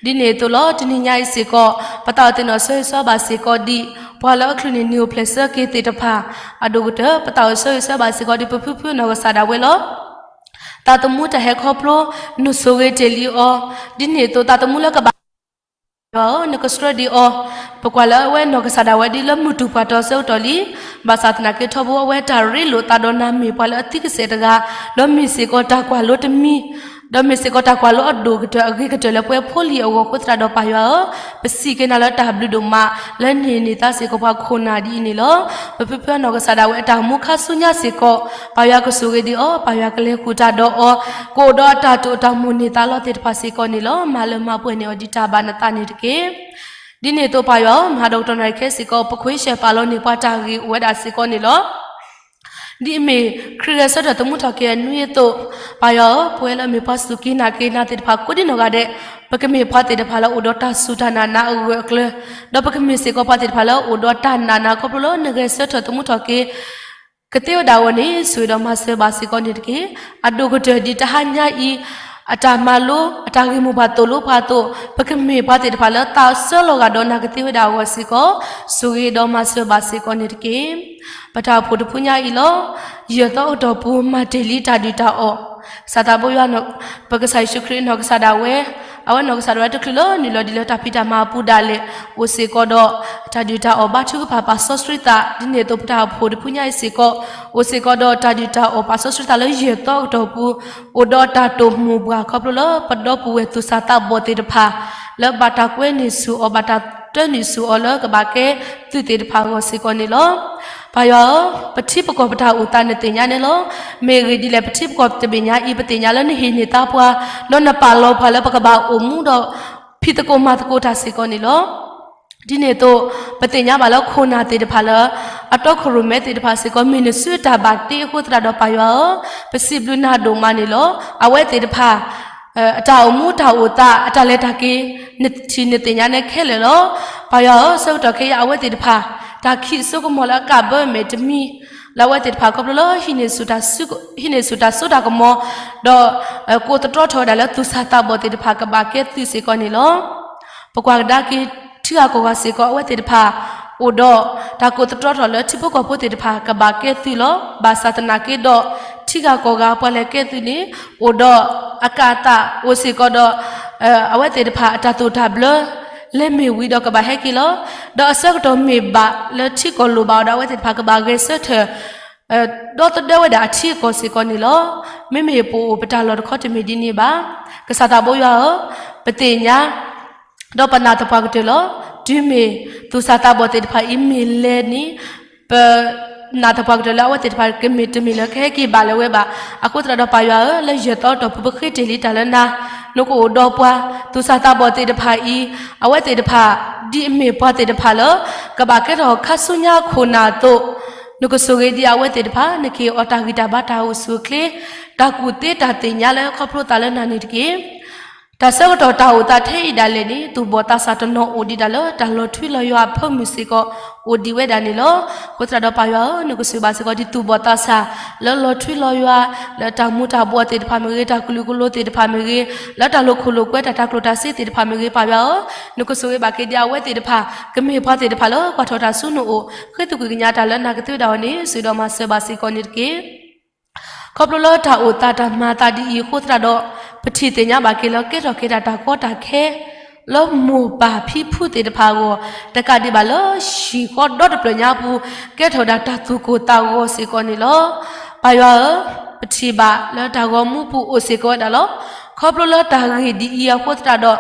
ဒ်န့ၣ်အသိးလီၤ တနံၤညါအံၤစ့ၢ်ကီး ပသးအိၣ်သ့ၣ်နီၣ်ဆၢဂ့ၤဆၢဝါဘၣ်စ့ၢ်ကီးဒ် ပှၤလၢအချုးန့ၢ်နံၤအိၣ်ဖျဲၣ်ဆၢက့ၤသ့ၣ်တဖၣ်, အဒိၣ်ကတၢၢ် ပသးအိၣ်ဆၢဂ့ၤဆၢဝါဘၣ်စ့ၢ်ကီးဒ် ပဖုဖုအနီၢ်ကစၢ်ဒၣ်ဝဲလီၤ. သးသမူတၢ်ဟဲခီဖျိ နဆိၣ်ဂ့ၤတ့ၢ်လံအီၤ, ဒ်န့ၣ်အသိးသးသမူလၢကဘၣ် ယွၤဧၢ, နကဆှၢဒံးအီၤ, ပကွၢ်လၢအဝဲနီၢ်ကစၢ်ဒၣ်ဝဲဒ်လၢမုၢ်တူၢ်ပှၢ်တီၤဆၢကတီၢ်လံ, ဘၣ်ဆၣ်သနာ်က့ထီဘိအဝဲတၢ်ရ့လိာ်သးဒီးနၤမ့ၢ်ပှၤလၢအသံကစဲာ်တဂၤ, ဒီးမ့ၢ်စ့ၢ်ကီးတၢ်ကွၢ်လိတမံၤ, ဒီးမ့ၢ်စ့ၢ်ကီးတၢ်ကွၢ်လိအဒိၣ်ကတၢၢ်အဂ့ၤကတၢၢ်လၢပဝဲဖိလံၤအဂီၢ်အဃိသတးဒီးပၢ်ယွၤဧၢ, ပစံးက့ၤနၤလၢတၢ်ဘျုးဒိၣ်မး လၢနဟ့ၣ်န့ၢ်သးစ့ၢ်ကီးပှၤခိၣ်နၢ်ဒ်အံၤန့ၣ်လီၤ. ပဖုဖုအနီၢ်ကစၢ်ဒၣ်ဝဲအတၢ်မူခါဆူညါစ့ၢ်ကီး, ပၢ်ယွၤကဆိၣ်ဂ့ၤဒံးအီၤ, ပၢ်ယွၤကလဲၤဃုာ်တၢ်ဒီးအီၤ, ကအိၣ်ဒီးအတၢ်တိာ်အတၢ်မိၣ်န့ၢ်သးလီသ့ၣ်တဖၣ်စ့ၢ်ကီးန့ၣ်လီၤ. မၤလၢမၤပှဲၤန့ၢ်အီၤဒ်တၢ်ဘၣ်နသးန့ၣ်တက့ၢ်. ဒ်န့ၣ်အသိးပၢ်ယွၤဧၢ, မဟါဒီးကတီၢ်နၣ်ရံၣ်ခဲစ့ၢ်ကီး ပခွ့ဆဲးပာ်လီၤန့ၢ်ပှၤတၢ်ဂ့ၢ်အိၣ်ဝဲဒၣ်စ့ၢ်ကီးန့ၣ်လီၤ. ဒ်အမ့ၢ် ခရံာ်ဂဲၤဆၢထၢၣ်သမူထီၣ်က့ၤအနွံအသိး, ပၢ်ယွၤဧၢ, ပဝဲလၢအမ့ၢ်ပှၤစူၢ်က့ၤနာ်က့ၤနၤသ့ၣ်တဖၣ်ကိးဒံနီၢ်ဂၤဒဲး, ပကမ့ၢ်ပှၤသ့ၣ်တဖၣ်လၢအိၣ်ဒီးတၢ်စူၢ်တၢ်နာ်နၤအဂၢၢ်အကျၢၤ, ဒီးပကမ့ၢ်စ့ၢ်ကီးပှၤသ့ၣ်တဖၣ်လၢအိၣ်ဒီးတၢ်နာ်နၤခီဖျိလၢနဂဲၤဆၢထၢၣ်သမူထီၣ်က့ၤ ကသ့ဝဲဒၣ်အဂီၢ်န့ၣ် ဆိၣ်ဂ့ၤဒီးမၤစၢၤဘၣ်စ့ၢ်ကီးန့ၣ်တက့ၢ်. အဒိၣ်ကတၢၢ်ဒ်တဟါညါအံၤ အတၢ်မၤလိ အတၢ်ဂ့ၢ်မိၢ်ပှၢ်သိၣ်လိပှၤအသိး, ပကမ့ၢ်ပှၤသ့ၣ်တဖၣ်လၢသးဆၢလီၤဂာ်ဒီးနၤကသ့ဝဲဒၣ်အဂီၢ်စ့ၢ်ကီး, ဆိၣ်ဂ့ၤဒီးမၤစၢၤဘၣ်စ့ၢ်ကီးန့ၣ်တက့ၢ်. ပတၢ်အိၣ်ဖှိၣ်တဖုညါအံၤလီၤ. ယဲၢ်သီအကတီၢ်ပူၤ မၤတ့ၢ်လံတၢ်ဒုၣ်တၢ်အီၣ်, ကစၢ်သးဘိယွၤ ပကစၢ်ယ့ၣ်ၡူးခရံာ်အနီၢ်ကစၢ်ဒၣ်ဝဲ, အဝဲနီၢ်ကစၢ်ဒၣ်ဝဲတချုးလၢနုာ်လီၤဒံးလၢတၢ်ဖံးတၢ်မၤအပူၤဒၣ်လဲာ်, အိၣ်စ့ၢ်ကီးဒီး တၢ်ဒုၣ်တၢ်အီၣ်ဘါထုကဖၣ်ပာ်စီဆှံသး, ဒ်န့ၣ်အသိးပတၢ်အိၣ်ဖှိၣ်တဖုညါအံၤစ့ၢ်ကီး, အိၣ်စ့ၢ်ကီးဒီးတၢ်ဒုၣ်တၢ်အီၣ်ပာ်စီဆှံသးလၢယဲၢ်သီအကတီၢ်ပူၤ, အိၣ်ဒီးတၢ်တိာ်မိၢ်ပှၢ်ခီဖျိလၢပဒီပုၢ်ဝဲၢ်သူၣ်စၢ်သးဘီၣ်သ့ၣ်တဖၣ်, လၢဘၣ်တၢ်ကွဲန့ၢ်ဆူၣ်အီၤ ဘၣ်တၢ်တၢန့ၢ်ဆူၣ်အီၤလၢကဘၣ်ကဲသုးသ့ၣ်တဖၣ်အဂီၢ်စ့ၢ်ကီးန့ၣ်လီၤ. ပၢ်ယွၤဧၢ, ပထံပကီၢ်ပတၢ်အိၣ်သးနသ့ၣ်ညါန့ၣ်လီၤ. မ့ၢ်အဂ့ၢ်ဒ်လဲၣ် ပထံပကီၢ်တဘ့ၣ်ညါအံၤ ပသ့ၣ်ညါလၢနဟ့ၣ်န့ၢ်သါပှၤ, ဒီးနပာ်လီၤပှၤလၢပကဘၣ်အိၣ်မူဒီး ဖံးသကိးမၤသကိးတၢ်စ့ၢ်ကီးန့ၣ်လီၤ. ဒ်န့ၣ်အသိး ပသ့ၣ်ညါဘၣ်လၢခိၣ်နၢ်သ့ၣ်တဖၣ်လၢ အတီခိၣ်ရိၣ်မဲသ့ၣ်တဖၣ်စ့ၢ်ကီး မ့ၢ်နစုတၢ်ဘၣ်တ့အဃိသတးဒီး ပၢ်ယွၤဧၢ, ပစံးဘျုးနၤဒိၣ်မးန့ၣ်လီၤ. အဝဲသ့ၣ်တဖၣ် အတၢ်အိၣ်မူတၢ်အိၣ်သး အတၢ်လဲၤတၢ်က့ၤ နထံၣ်နသ့ၣ်ညါန့ၣ်ခဲလၢာ်လီၤ. ပၢ်ယွၤဧၢ, ဆၢကတီၢ်ခဲအံၤ အဝဲသ့ၣ်တဖၣ် တၢ်ခံးစိကမီၤလၢအကးဘၢအမဲာ်တမံၤ လၢအဝဲသ့ၣ်တဖၣ်ခီဖျိလၢ ဟံးန့ၢ်ဆူၣ်တၢ်စိတၢ်ကမီၤ ဒီး ကိးသတြီထီၣ်ဝဲဒၣ်လၢသူၣ်စၢ်သးဘီၣ်သ့ၣ်တဖၣ်ကဘၣ်ကဲသုးစ့ၢ်ကီးန့ၣ်လီၤ. ပကွၢ်ကဒါက့ၤ ထံဂၤကီၢ်ဂၤစ့ၢ်ကီး အဝဲသ့ၣ်တဖၣ် အိၣ်ဒီးတၢ်ကိးသတြီထီၣ်လၢထံဖိကီၢ်ဖိသ့ၣ်တဖၣ်ကဘၣ်ကဲသုးလီၤ. ဘၣ်ဆၣ်သနာ်က့ဒီး ထံဂၤကီၢ်ဂၤပှၤလဲၤကဲသုးန့ၣ် အိၣ်ဒီးအကၣ်အသးအိၣ်စ့ၢ်ကီးဒီး အဝဲသ့ၣ်တဖၣ်အတၢ်သိၣ်တၢ်ဘျၢ လဲၤမ့ၢ်ဝံၤဒီးကဘၣ်ဟဲက့ၤလီၤ. ဒီးအဆၢကတီၢ်မ့ၢ်ဘၣ်လၢထံကီၢ်လိၣ်ဘၣ်အီၤဒီး အဝဲသ့ၣ်တဖၣ်ကဘၣ်ဂဲၤဆၢထၢၣ် ဒီသဒၢဝဲဒၣ်အထံအကီၢ်စ့ၢ်ကီးန့ၣ်လီၤ. မ့မ့ၢ်ပအိၣ်ပတၢ်လီၢ်တခီတမ့ၢ်ဒ်န့ၣ်ဘၣ်. ကစၢ်သးဘိယွၤဧၢ, ပသ့ၣ်ညါ ဒီးပနာ်သပှၢ်ကတၢၢ်လီၤ. တုၤမ့ၢ်သူၣ်စၢ်သးဘီၣ်သ့ၣ်တဖၣ်အံၤမ့ၢ်လဲၤန့ၣ် ပနာ်သပှၢ်ကတၢၢ်လၢအဝဲသ့ၣ်တဖၣ်ကမ့ၢ်တမ့ၢ်လၢကဟဲက့ၤဘၣ်လၢၤဝဲဘၣ်. အဃိသတးဒီးပၢ်ယွၤဧၢ, လၢယဲၢ်သီအတီၢ်ပူၤ ပဃ့တ့ၢ်လံတၢ်လၢနၤ, နကအိၣ်ဒီးပှၤ သူၣ်စၢ်သးဘီၣ်သ့ၣ်တဖၣ်အံၤ, အဝဲသ့ၣ်တဖၣ် ဒ်အမ့ၢ်ပှၤသ့ၣ်တဖၣ်လၢ ကဘၣ်ကဲထီၣ်ခါဆူညါခိၣ်နၢ်အသိး, နကဆိၣ်ဂ့ၤဒံးအဝဲသ့ၣ်တဖၣ်, နကဟ့ၣ်အီၤတၢ်ဂံၢ်တၢ်ဘါ တၢ်အိၣ်ဆူၣ်အိၣ်ချ့, တၢ်ကူၣ်သ့တၢ်သ့ၣ်ညါလၢခီဖျိသးလၢနၤန့ၣ်တက့ၢ်. တၢ်ဆၢကတီၢ်တၢ်အိၣ်သးထဲအံၤဒၣ်လဲာ်န့ၣ် သူၣ်ဘီၣ်သးစၢ်တနီၤအိၣ်ဒံးဒၣ်လၢ တၢ်လီၤထွံလီၤယွၤအဖၢမုၢ်စ့ၢ်ကီး အိၣ်ဒံးဝဲဒၣ်န့ၣ်လီၤ. အဃိသတးဒီးပၢ်ယွၤဧၢ, နကဆိၣ်ဂ့ၤဘၣ်စ့ၢ်ကီးဒ်သူၣ်ဘီၣ်သးစၢ် လၢလီၤထွံလီၤယွၤ လၢတၢ်မူၤတၢ်ဘှီးသ့ၣ်တဖၣ်မ့ၢ်ဂ့ၤ, တၢ်ကလုာ်ကလိသ့ၣ်တဖၣ်မ့ၢ်ဂ့ၤ, လၢတၢ်လိာ်ခိၣ်လိာ်ကွဲ တၢ်တၤကျိၣ်တၤစ့သ့ၣ်တဖၣ်မ့ၢ်ဂ့ၤ, ပၢ်ယွၤဧၢ, နကဆိၣ်ဂ့ၤဘၣ်က့ၤဒံးအဝဲသ့ၣ်တဖၣ်, ကမ့ၢ်ပှၤသ့ၣ်တဖၣ်လၢကွၢ်ထီၣ်တၢ်ဆူနအိၣ်, ဃ့သကွံာ်ကညးတၢ်လၢနၤကသ့ဝဲဒၣ်အီၤန့ၣ် ဆိၣ်ဂ့ၤဒီးမၤစၢၤဘၣ်စ့ၢ်ကီးန့ၣ်တက့ၢ်. ခီဖျိလၢတၢ်အိၣ်သးတၢ်မၤအသးဒ်အံၤအဃိသတးဒီး, ပထံၣ်သ့ၣ်ညါဘၣ်က့ၤလၢကဲထီၣ်က့ၤတၢ်တၢ်ကီတၢ်ခဲ လၢမိၢ်ပၢ်ဖံဖုသ့ၣ်တဖၣ်အဂီၢ်, တကးဒံးဘၣ်လၢဟံၣ်ဃီဒီတဖျၢၣ်ညါပူၤ ကဲထီၣ်ဝဲဒၣ်တၢ်သူၣ်ကိၢ်သးဂီၤစ့ၢ်ကီးန့ၣ်လီၤ. ပၢ်ယွၤဧၢ, ပထံၣ်ဘၣ်လၢတၢ်ဂီၤမူပူၤအိၣ်စ့ၢ်ကီးဝဲဒၣ်လီၤ. ခီဖျိလၢတၢ်ဂ့ၢ်ဒ်အံၤအဃိသတးဒီး,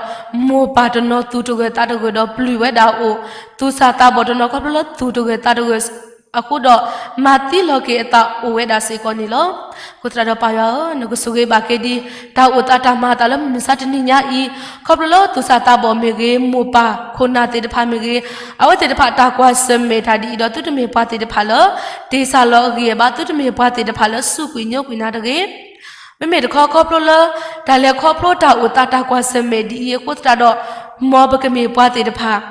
မိၢ်ပၢ်တနီၤသူၣ်တဂၢၢ်သးတဂၢၢ်ဒီးပျုၢ်ဝဲဒၣ်အအိၣ်, သူၣ်စၢ်သးဘီၣ်တနီၤခီဖျိလၢသူၣ်တဂၢၢ်သးတဂၢၢ်အဃိဒီး, မၤသံလီၤက့ၤအသးအိၣ်ဝဲဒၣ်စ့ၢ်ကီးန့ၣ်လီၤ. အဃိသတးဒီးပၢ်ယွၤဧၢ, နကဆိၣ်ဂ့ၤဘၣ်က့ၤဒံး တၢ်အိၣ်သးတၢ်မၤအသးလၢမုၢ်မဆါတနံၤညါအံၤ, ခီဖျိလၢသူၣ်စၢ်သးဘီၣ်မ့ၢ်ဂ့ၤ, မိၢ်ပၢ်ခိၣ်နၢ်သ့ၣ်တဖၣ်မ့ၢ်ဂ့ၤ, အဝဲသ့ၣ်တဖၣ်တၢ်ကွၢ်ဆၢၣ်မဲာ်တၢ်ဒ်အံၤဒီး သုတမ့ၢ်ပှၤသ့ၣ်တဖၣ်လၢ တ့ၢ်စၢ်လီၤအဂံၢ်အဘါ, သုတမ့ၢ်ပှၤသ့ၣ်တဖၣ်လၢစူးကွံာ်ညိကွံာ်နၤတဂ့ၤ. မ့မ့ၢ်တခီခီဖျိလၢ တၢ်လဲၤခီဖျိတၢ်အိၣ်သးတၢ်ကွၢ်ဆၢၣ်မဲာ်ဒ်အံၤအဃိသတးဒီး, မ်ပကမ့ၢ်ပှၤသ့ၣ်တဖၣ်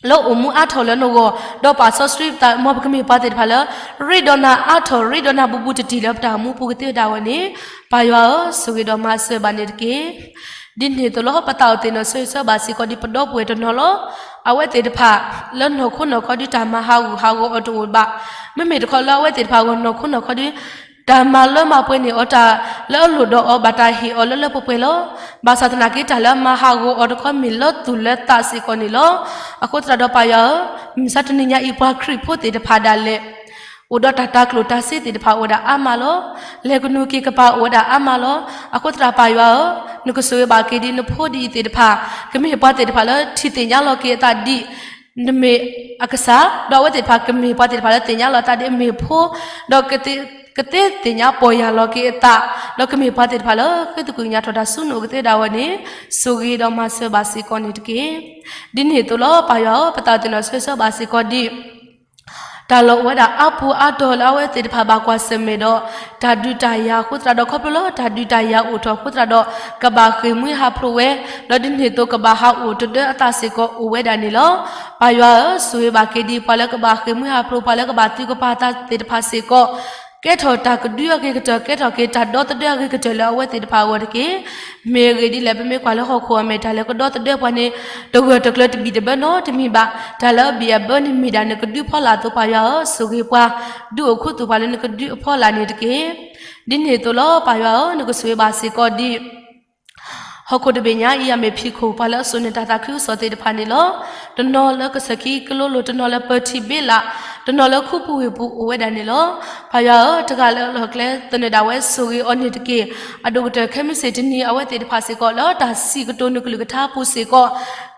လၢအိၣ်မူအါထီၣ်လၢနဂီၢ်, ဒီးပာ်စီဆှံပသး, မ်ပကမ့ၢ်ပှၤသ့ၣ်တဖၣ်လၢ ရ့ဒီးနၤအါထီၣ်, ရ့ဒီးနၤဘူးဘူးတံၢ်တံၢ်လၢပတၢ်အိၣ်မူပူၤကသ့ဝဲဒၣ်အဂီၢ်န့ၣ်, ပၢ်ယွၤဧၢ, ဆိၣ်ဂ့ၤဒီးမၤစၢၤဘၣ်န့ၣ်တက့ၢ်. ဒ်န့ၣ်အသိးလီၤ, ပသးအိၣ်သ့ၣ်နီၣ်ဆိၣ်ဂ့ၤဆိၣ်ဘၣ်စ့ၢ်ကီးဒ်ပဒီပုၢ်ဝဲၢ်တနီၤလီၤ. အဝဲသ့ၣ်တဖၣ် လၢနီၢ်ခိနီၢ်ခီဒ်တၢ်မၤဟးဂူာ်ဟးဂီၤအီၤတအိၣ်ဘၣ်. မ့မ့ၢ်တခီလၢအဝဲသ့ၣ်တဖၣ်အဂီၢ်နီၢ်ခိနီၢ်ခီဒ် တၢ်မၤလၢမၤပှဲၤန့ၢ်အီၤတၢ် လၢအလိၣ်ဒီးအီၤဘၣ်တၢ်ဟ့ၣ်အီၤလၢလၢပှဲၤပှဲၤလီၤ. ဘၣ်ဆၣ်သနာ်က့တၢ်လၢအမၤဟးဂီၤအီၤတခီမ့ၢ်လၢသူၣ်လၢသးစ့ၢ်ကီးန့ၣ်လီၤ. အဃိသတးဒီးပၢ်ယွၤဧၢ, မုၢ်မဆါတနံၤညါအံၤ ပှၤခရံာ်ဖိသ့ၣ်တဖၣ်ဒၣ်လဲာ် အိၣ်ဒီးတၢ်တၤကျိၣ်တၤစ့သ့ၣ်တဖၣ်အိၣ်ဝဲဒၣ်အါမးလီၤ. လဲၤကနူၤက့ၤကပၤအိၣ်ဝဲဒၣ်အါမးလီၤ. အဃိသတးပၢ်ယွၤဧၢ, နကဆိၣ်ဂ့ၤဘၣ်က့ၤဒ်နဖိဒ်အံၤသ့ၣ်တဖၣ်, ကမ့ၢ်ပှၤသ့ၣ်တဖၣ်လၢထံၣ်သ့ၣ်ညါလီၤက့ၤအသးဒ် နမ့ၢ်အကစၢ်, ဒီးအဝဲသ့ၣ်တဖၣ်ကမ့ၢ်ပှၤသ့ၣ်တဖၣ်လၢသ့ၣ်ညါလီၤအသးဒ်အမ့ၢ်ဖိ, ဒီးကသ့သ့ၣ်ညါပီၢ်ယၢ်လီၤက့ၤအသး, ဒီးကမ့ၢ်ပှၤသ့ၣ်တဖၣ်လၢဃ့သကွံာ်ကညးထီၣ်တၢ်ဆူနအိၣ်ကသ့ဝဲဒၣ်အဂီၢ်န့ၣ်, ဆိၣ်ဂ့ၤဒီးမၤစၢၤဘၣ်စ့ၢ်ကီးန့ၣ်တက့ၢ်. ဒ်န့ၣ်အသိးလီၤ ပၢ်ယွၤဧၢ, ပသးအိၣ်သ့ၣ်နီၣ်ဆိၣ်ဂ့ၤဆိၣ်ဘၣ်စ့ၢ်ကီးဒ် တၢ်လီၢ်အိၣ်ဝဲဒၣ်အါပူၤအါတီၤလၢအဝဲသ့ၣ်တဖၣ်ဘၣ်ကွၢ်ဆၢၣ်မဲာ်ဒီး တၢ်ဒုးတၢ်ယၤအဃိသတးဒီး ခီဖျိလၢတၢ်ဒုးတၢ်ယၤအိၣ်ထီၣ်အဃိသတးဒီး ကဘၣ်ဃ့ၢ်မှံဟးဖျိးဝဲ, ဒီးဒ်န့ၣ်အသိးကဘၣ်ဟးအိၣ်တဒၢအသးစ့ၢ်ကီးအိၣ်ဝဲဒၣ်န့ၣ်လီၤ. ပၢ်ယွၤဧၢ, ဆိၣ်ဂ့ၤဘၣ်က့ၤဒ်ပှၤလၢကဘၣ်ဃ့ၢ်မှံဟးဖျိး ပှၤလၢကဘၣ်သုးကပၤသးသ့ၣ်တဖၣ်စ့ၢ်ကီး ကဲထီၣ်တၢ်ကဒုအဂ့ၤကတၢၢ် ကဲထီၣ်က့ၤ တၢ်ဒီသဒၢအဂ့ၤကတၢၢ်လၢအဝဲသ့ၣ်တဖၣ်အဂီၢ်တက့ၢ်. မ့ၢ်အဂ့ၢ်ဒ်လဲၣ် ပမ့ၢ်ကွၢ်လၢဟီၣ်ခိၣ်အမဲာ် တၢ်လၢကဒီသဒၢပှၤန့ၣ် တဂၢၢ်တကျၢၤတဘံၣ်တဘၢနီတမံၤဘၣ်. တၢ်လၢအဘံၣ်အဘၢန့ၣ်မ့ၢ်ဒၣ်နကဒုဖီလာ်အသိး ပၢ်ယွၤဧၢ, ဆိၣ်ဂ့ၤပှၤ ဒုးအိၣ်ခူသူၣ်ပှၤလၢနကဒုးအဖီလာ်န့ၣ်တက့ၢ်. ဒ်န့ၣ်အသိးလီၤ ပၢ်ယွၤဧၢ, နကဆိၣ်ဂ့ၤဘၣ်စ့ၢ်ကီးဒ် ဟီၣ်ခိၣ်တဘ့ၣ်ညါအံၤ အမ့ၢ်ဖံးခိၣ် ပှၤလၢအစိာ်န့ၢ်တၢ်သးခုကစီၣ်သ့ၣ်တဖၣ်န့ၣ်လီၤ. တနီၤလၢကစၢၢ်ခံကလိလိၤ, တနီၤလၢပၢၤထံးဘ့လး, တနီၤလၢခူပူၤဝ့ၢ်ပူၤအိၣ်ဝဲဒၣ်န့ၣ်လီၤ. ပၢ်ယွၤဧၢ, တဂၤလၢအလီၢ်ကျဲသနၢၣ်ဒၣ်ဝဲဆိၣ်ဂ့ၤအီၤန့ၣ်တက့ၢ်. အဒိၣ်ကတၢၢ်ခဲမုၢ်ဆ့ၣ်တနံၤ အဝဲသ့ၣ်တဖၣ်စ့ၢ်ကီး လၢတၢ်စံးကတိၤနကလုၢ်ကထါပူၤစ့ၢ်ကီး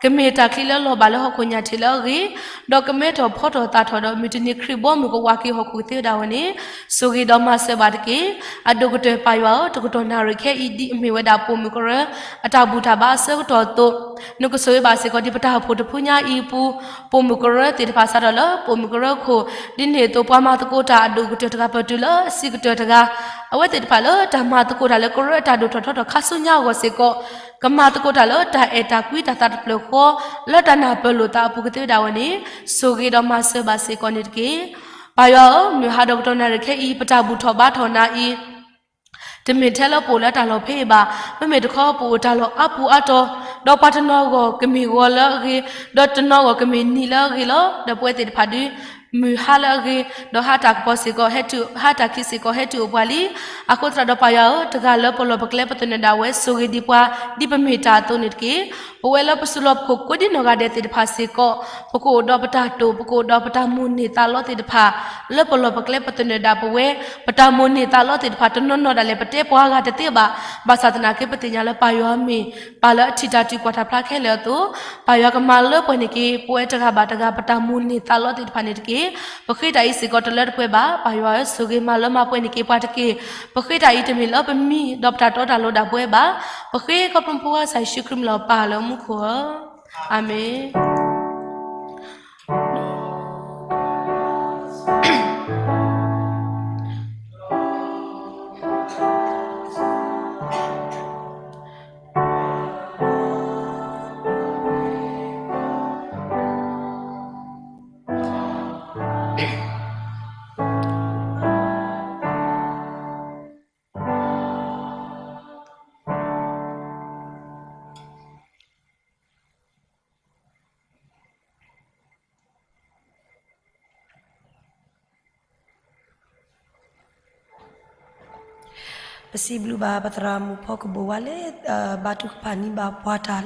ကမ့ၢ်တၢ်ချံလၢလီၤဘၣ်လၢဟီၣ်ခိၣ်ညၣ်ထံးလၢအဂ့ၤ, ဒီးကမဲထီၣ်ဖီထီၣ်သၣ်ထီၣ်ဒီး မုၢ်တနံၤခရံာ်ဘီမုၢ်ကဝၤက့ၤဟီၣ်ခိၣ်ကသ့ဝဲဒၣ်ဝဲန့ၣ်, ဆိၣ်ဂ့ၤဒီးမၤစၢၤဘၣ်တက့ၢ်. အဒိၣ်ကတၢၢ်ပၢ်ယွၤဧၢ, တကတီၢ်နၣ်ရံၣ်ခဲအံၤ ဒ်အမ့ၢ်ဝဲဒၣ်ပိာ်မုၣ်ကရၢ အတၢ်ဘူၣ်တၢ်ဘါအဆၢကတီၢ်အသိး, နကဆိၣ်ဂ့ၤဘၣ်စ့ၢ်ကီးဒ်ပတၢ်အိၣ်ဖှိၣ်တဖုညါအံၤအပူၤ, ပိာ်မုၣ်ကရၢသ့ၣ်တဖၣ်စးထီၣ်လၢ ပိာ်မုၣ်ကရၢခိၣ် ဒ်န့ၣ်အသိး ပှၤမၤသကိးတၢ်အဒိၣ်ကတၢၢ်တဂၤပၢၢ်တုၤလၢအဆံးကတၢၢ်တဂၤ, အဝဲသ့ၣ်တဖၣ်လၢတၢ်မၤသကိးတၢ်လၢကရၢအတၢ်ဒိၣ်ထီၣ်ထီထီၣ်ခါဆူညါအဂီၢ်စ့ၢ်ကီး, ကမၤသကိးတၢ်လၢတၢ်အဲၣ်တၢ်ကွံတၢ်သးတဖျၢၣ်ဃီ, လၢတၢ်နၢ်ပၢၢ်လိာ်သးအပူၤကသ့ဝဲဒၣ်ဝဲန့ၣ်, ဆိၣ်ဂ့ၤဒီးမၤစၢၤဘၣ်စ့ၢ်ကီးန့ၣ်တက့ၢ်. ပၢ်ယွၤဧၢ, မုၢ်ဟါဒီးကတီၢ်နၣ်ရံၣ်ခဲအံၤ ပတၢ်ဘူၣ်ထီၣ်ဘါထီၣ်နၤအံၤ တမ့ၢ်ထဲလၢပအိၣ်လၢတၢ်လီၢ်ဖဲအံၤဘၣ်. မ့မ့ၢ်တခီ ပအိၣ်တၢ်လီၢ်အါပူၤအါတီၤ, ဒီးပှၤတနီၤအဂီၢ်ကမ့ၢ်ဂီၤလၢအဂ့ၤ, ဒီးတနီၤအဂီၢ်ကမ့ၢ်နံၤလၢအဂ့ၤလီၤ. ဒီးပဝဲသ့ၣ်တဖၣ်ဒုး မုၢ်ဟါလၢအဂ့ၤ, ဒီးဟါတၢ်ကပီၤစ့ၢ်ကီး, ဟါတၢ်ခံးစ့ၢ်ကီး ဟဲတုၤအိၣ်ပှၤလံ. အဃိသတးဒီးပၢ်ယွၤဧၢ, တဂၤလၢပလီၢ်ပကျဲပသနၢၣ်ဒၣ်ဝဲ ဆိၣ်ဂ့ၤဒံးပှၤ ဒ်ပမ့ၢ်တၢ်အသိးန့ၣ်တက့ၢ်. ပဝဲလၢပစုလီၢ်ပခိၣ်ကိးဒ်နီၢ်ဂၤဒဲးသ့ၣ်တဖၣ်စ့ၢ်ကီး, ပကအိၣ်ဒီးပတၢ်တိာ်, ပကအိၣ်ဒီးပတၢ်မိၣ်န့ၢ်သးလီသ့ၣ်တဖၣ် လၢပလီၢ်ပကျဲပသနၢၣ်ဒၣ်ပဝဲ, ပတၢ်မိၣ်န့ၢ်သးလီသ့ၣ်တဖၣ် တနီၤနီၤဒၣ်လဲာ် ပတဲပှၤဂၤတသ့ဘၣ်. ဘၣ်ဆၣ်သနာ်က့ ပသ့ၣ်ညါလၢပၢ်ယွၤမ့ၢ် ပၢ်လၢအထံၣ်တၢ်တုၤကွၢ်တၢ်ဖျါခဲလၢာ်အသိး, ပၢ်ယွၤကမၤလၢပှဲၤန့ၢ်က့ၤ ပဝဲတဂၤဘၣ်တဂၤ ပတၢ်မိၣ်န့ၢ်သးလီသ့ၣ်တဖၣ်န့ၣ်တက့ၢ်. ပဃ့တၢ်အံၤစ့ၢ်ကီးတလၢတပှဲၤဘၣ်. ပၢ်ယွၤဧၢ, ဆိၣ်ဂ့ၤမၤလၢမၤပှဲၤန့ၢ်က့ၤပှၤတက့ၢ်. ပဃ့တၢ်အံၤတမ့ၢ်လၢပမံ ဒီးပတၢ်တီတၢ်လိၤဒၣ်ပဝဲဘၣ်. ပဃ့ခီဖျိဖိခွါကစၢ်ယ့ၣ်ၡူးခရံာ်မံၤလီၤ. ပၢ်လၢမူခိၣ်ဧၢ, အၤမ့ၣ်.ပစံးဘျုးဘၣ်ပသရၣ်မုၣ်ဖီကဘိၣ်ဝါလၢ ဘါထုကဖၣ်န့ၢ်ဘၣ်ပှၤတၢ်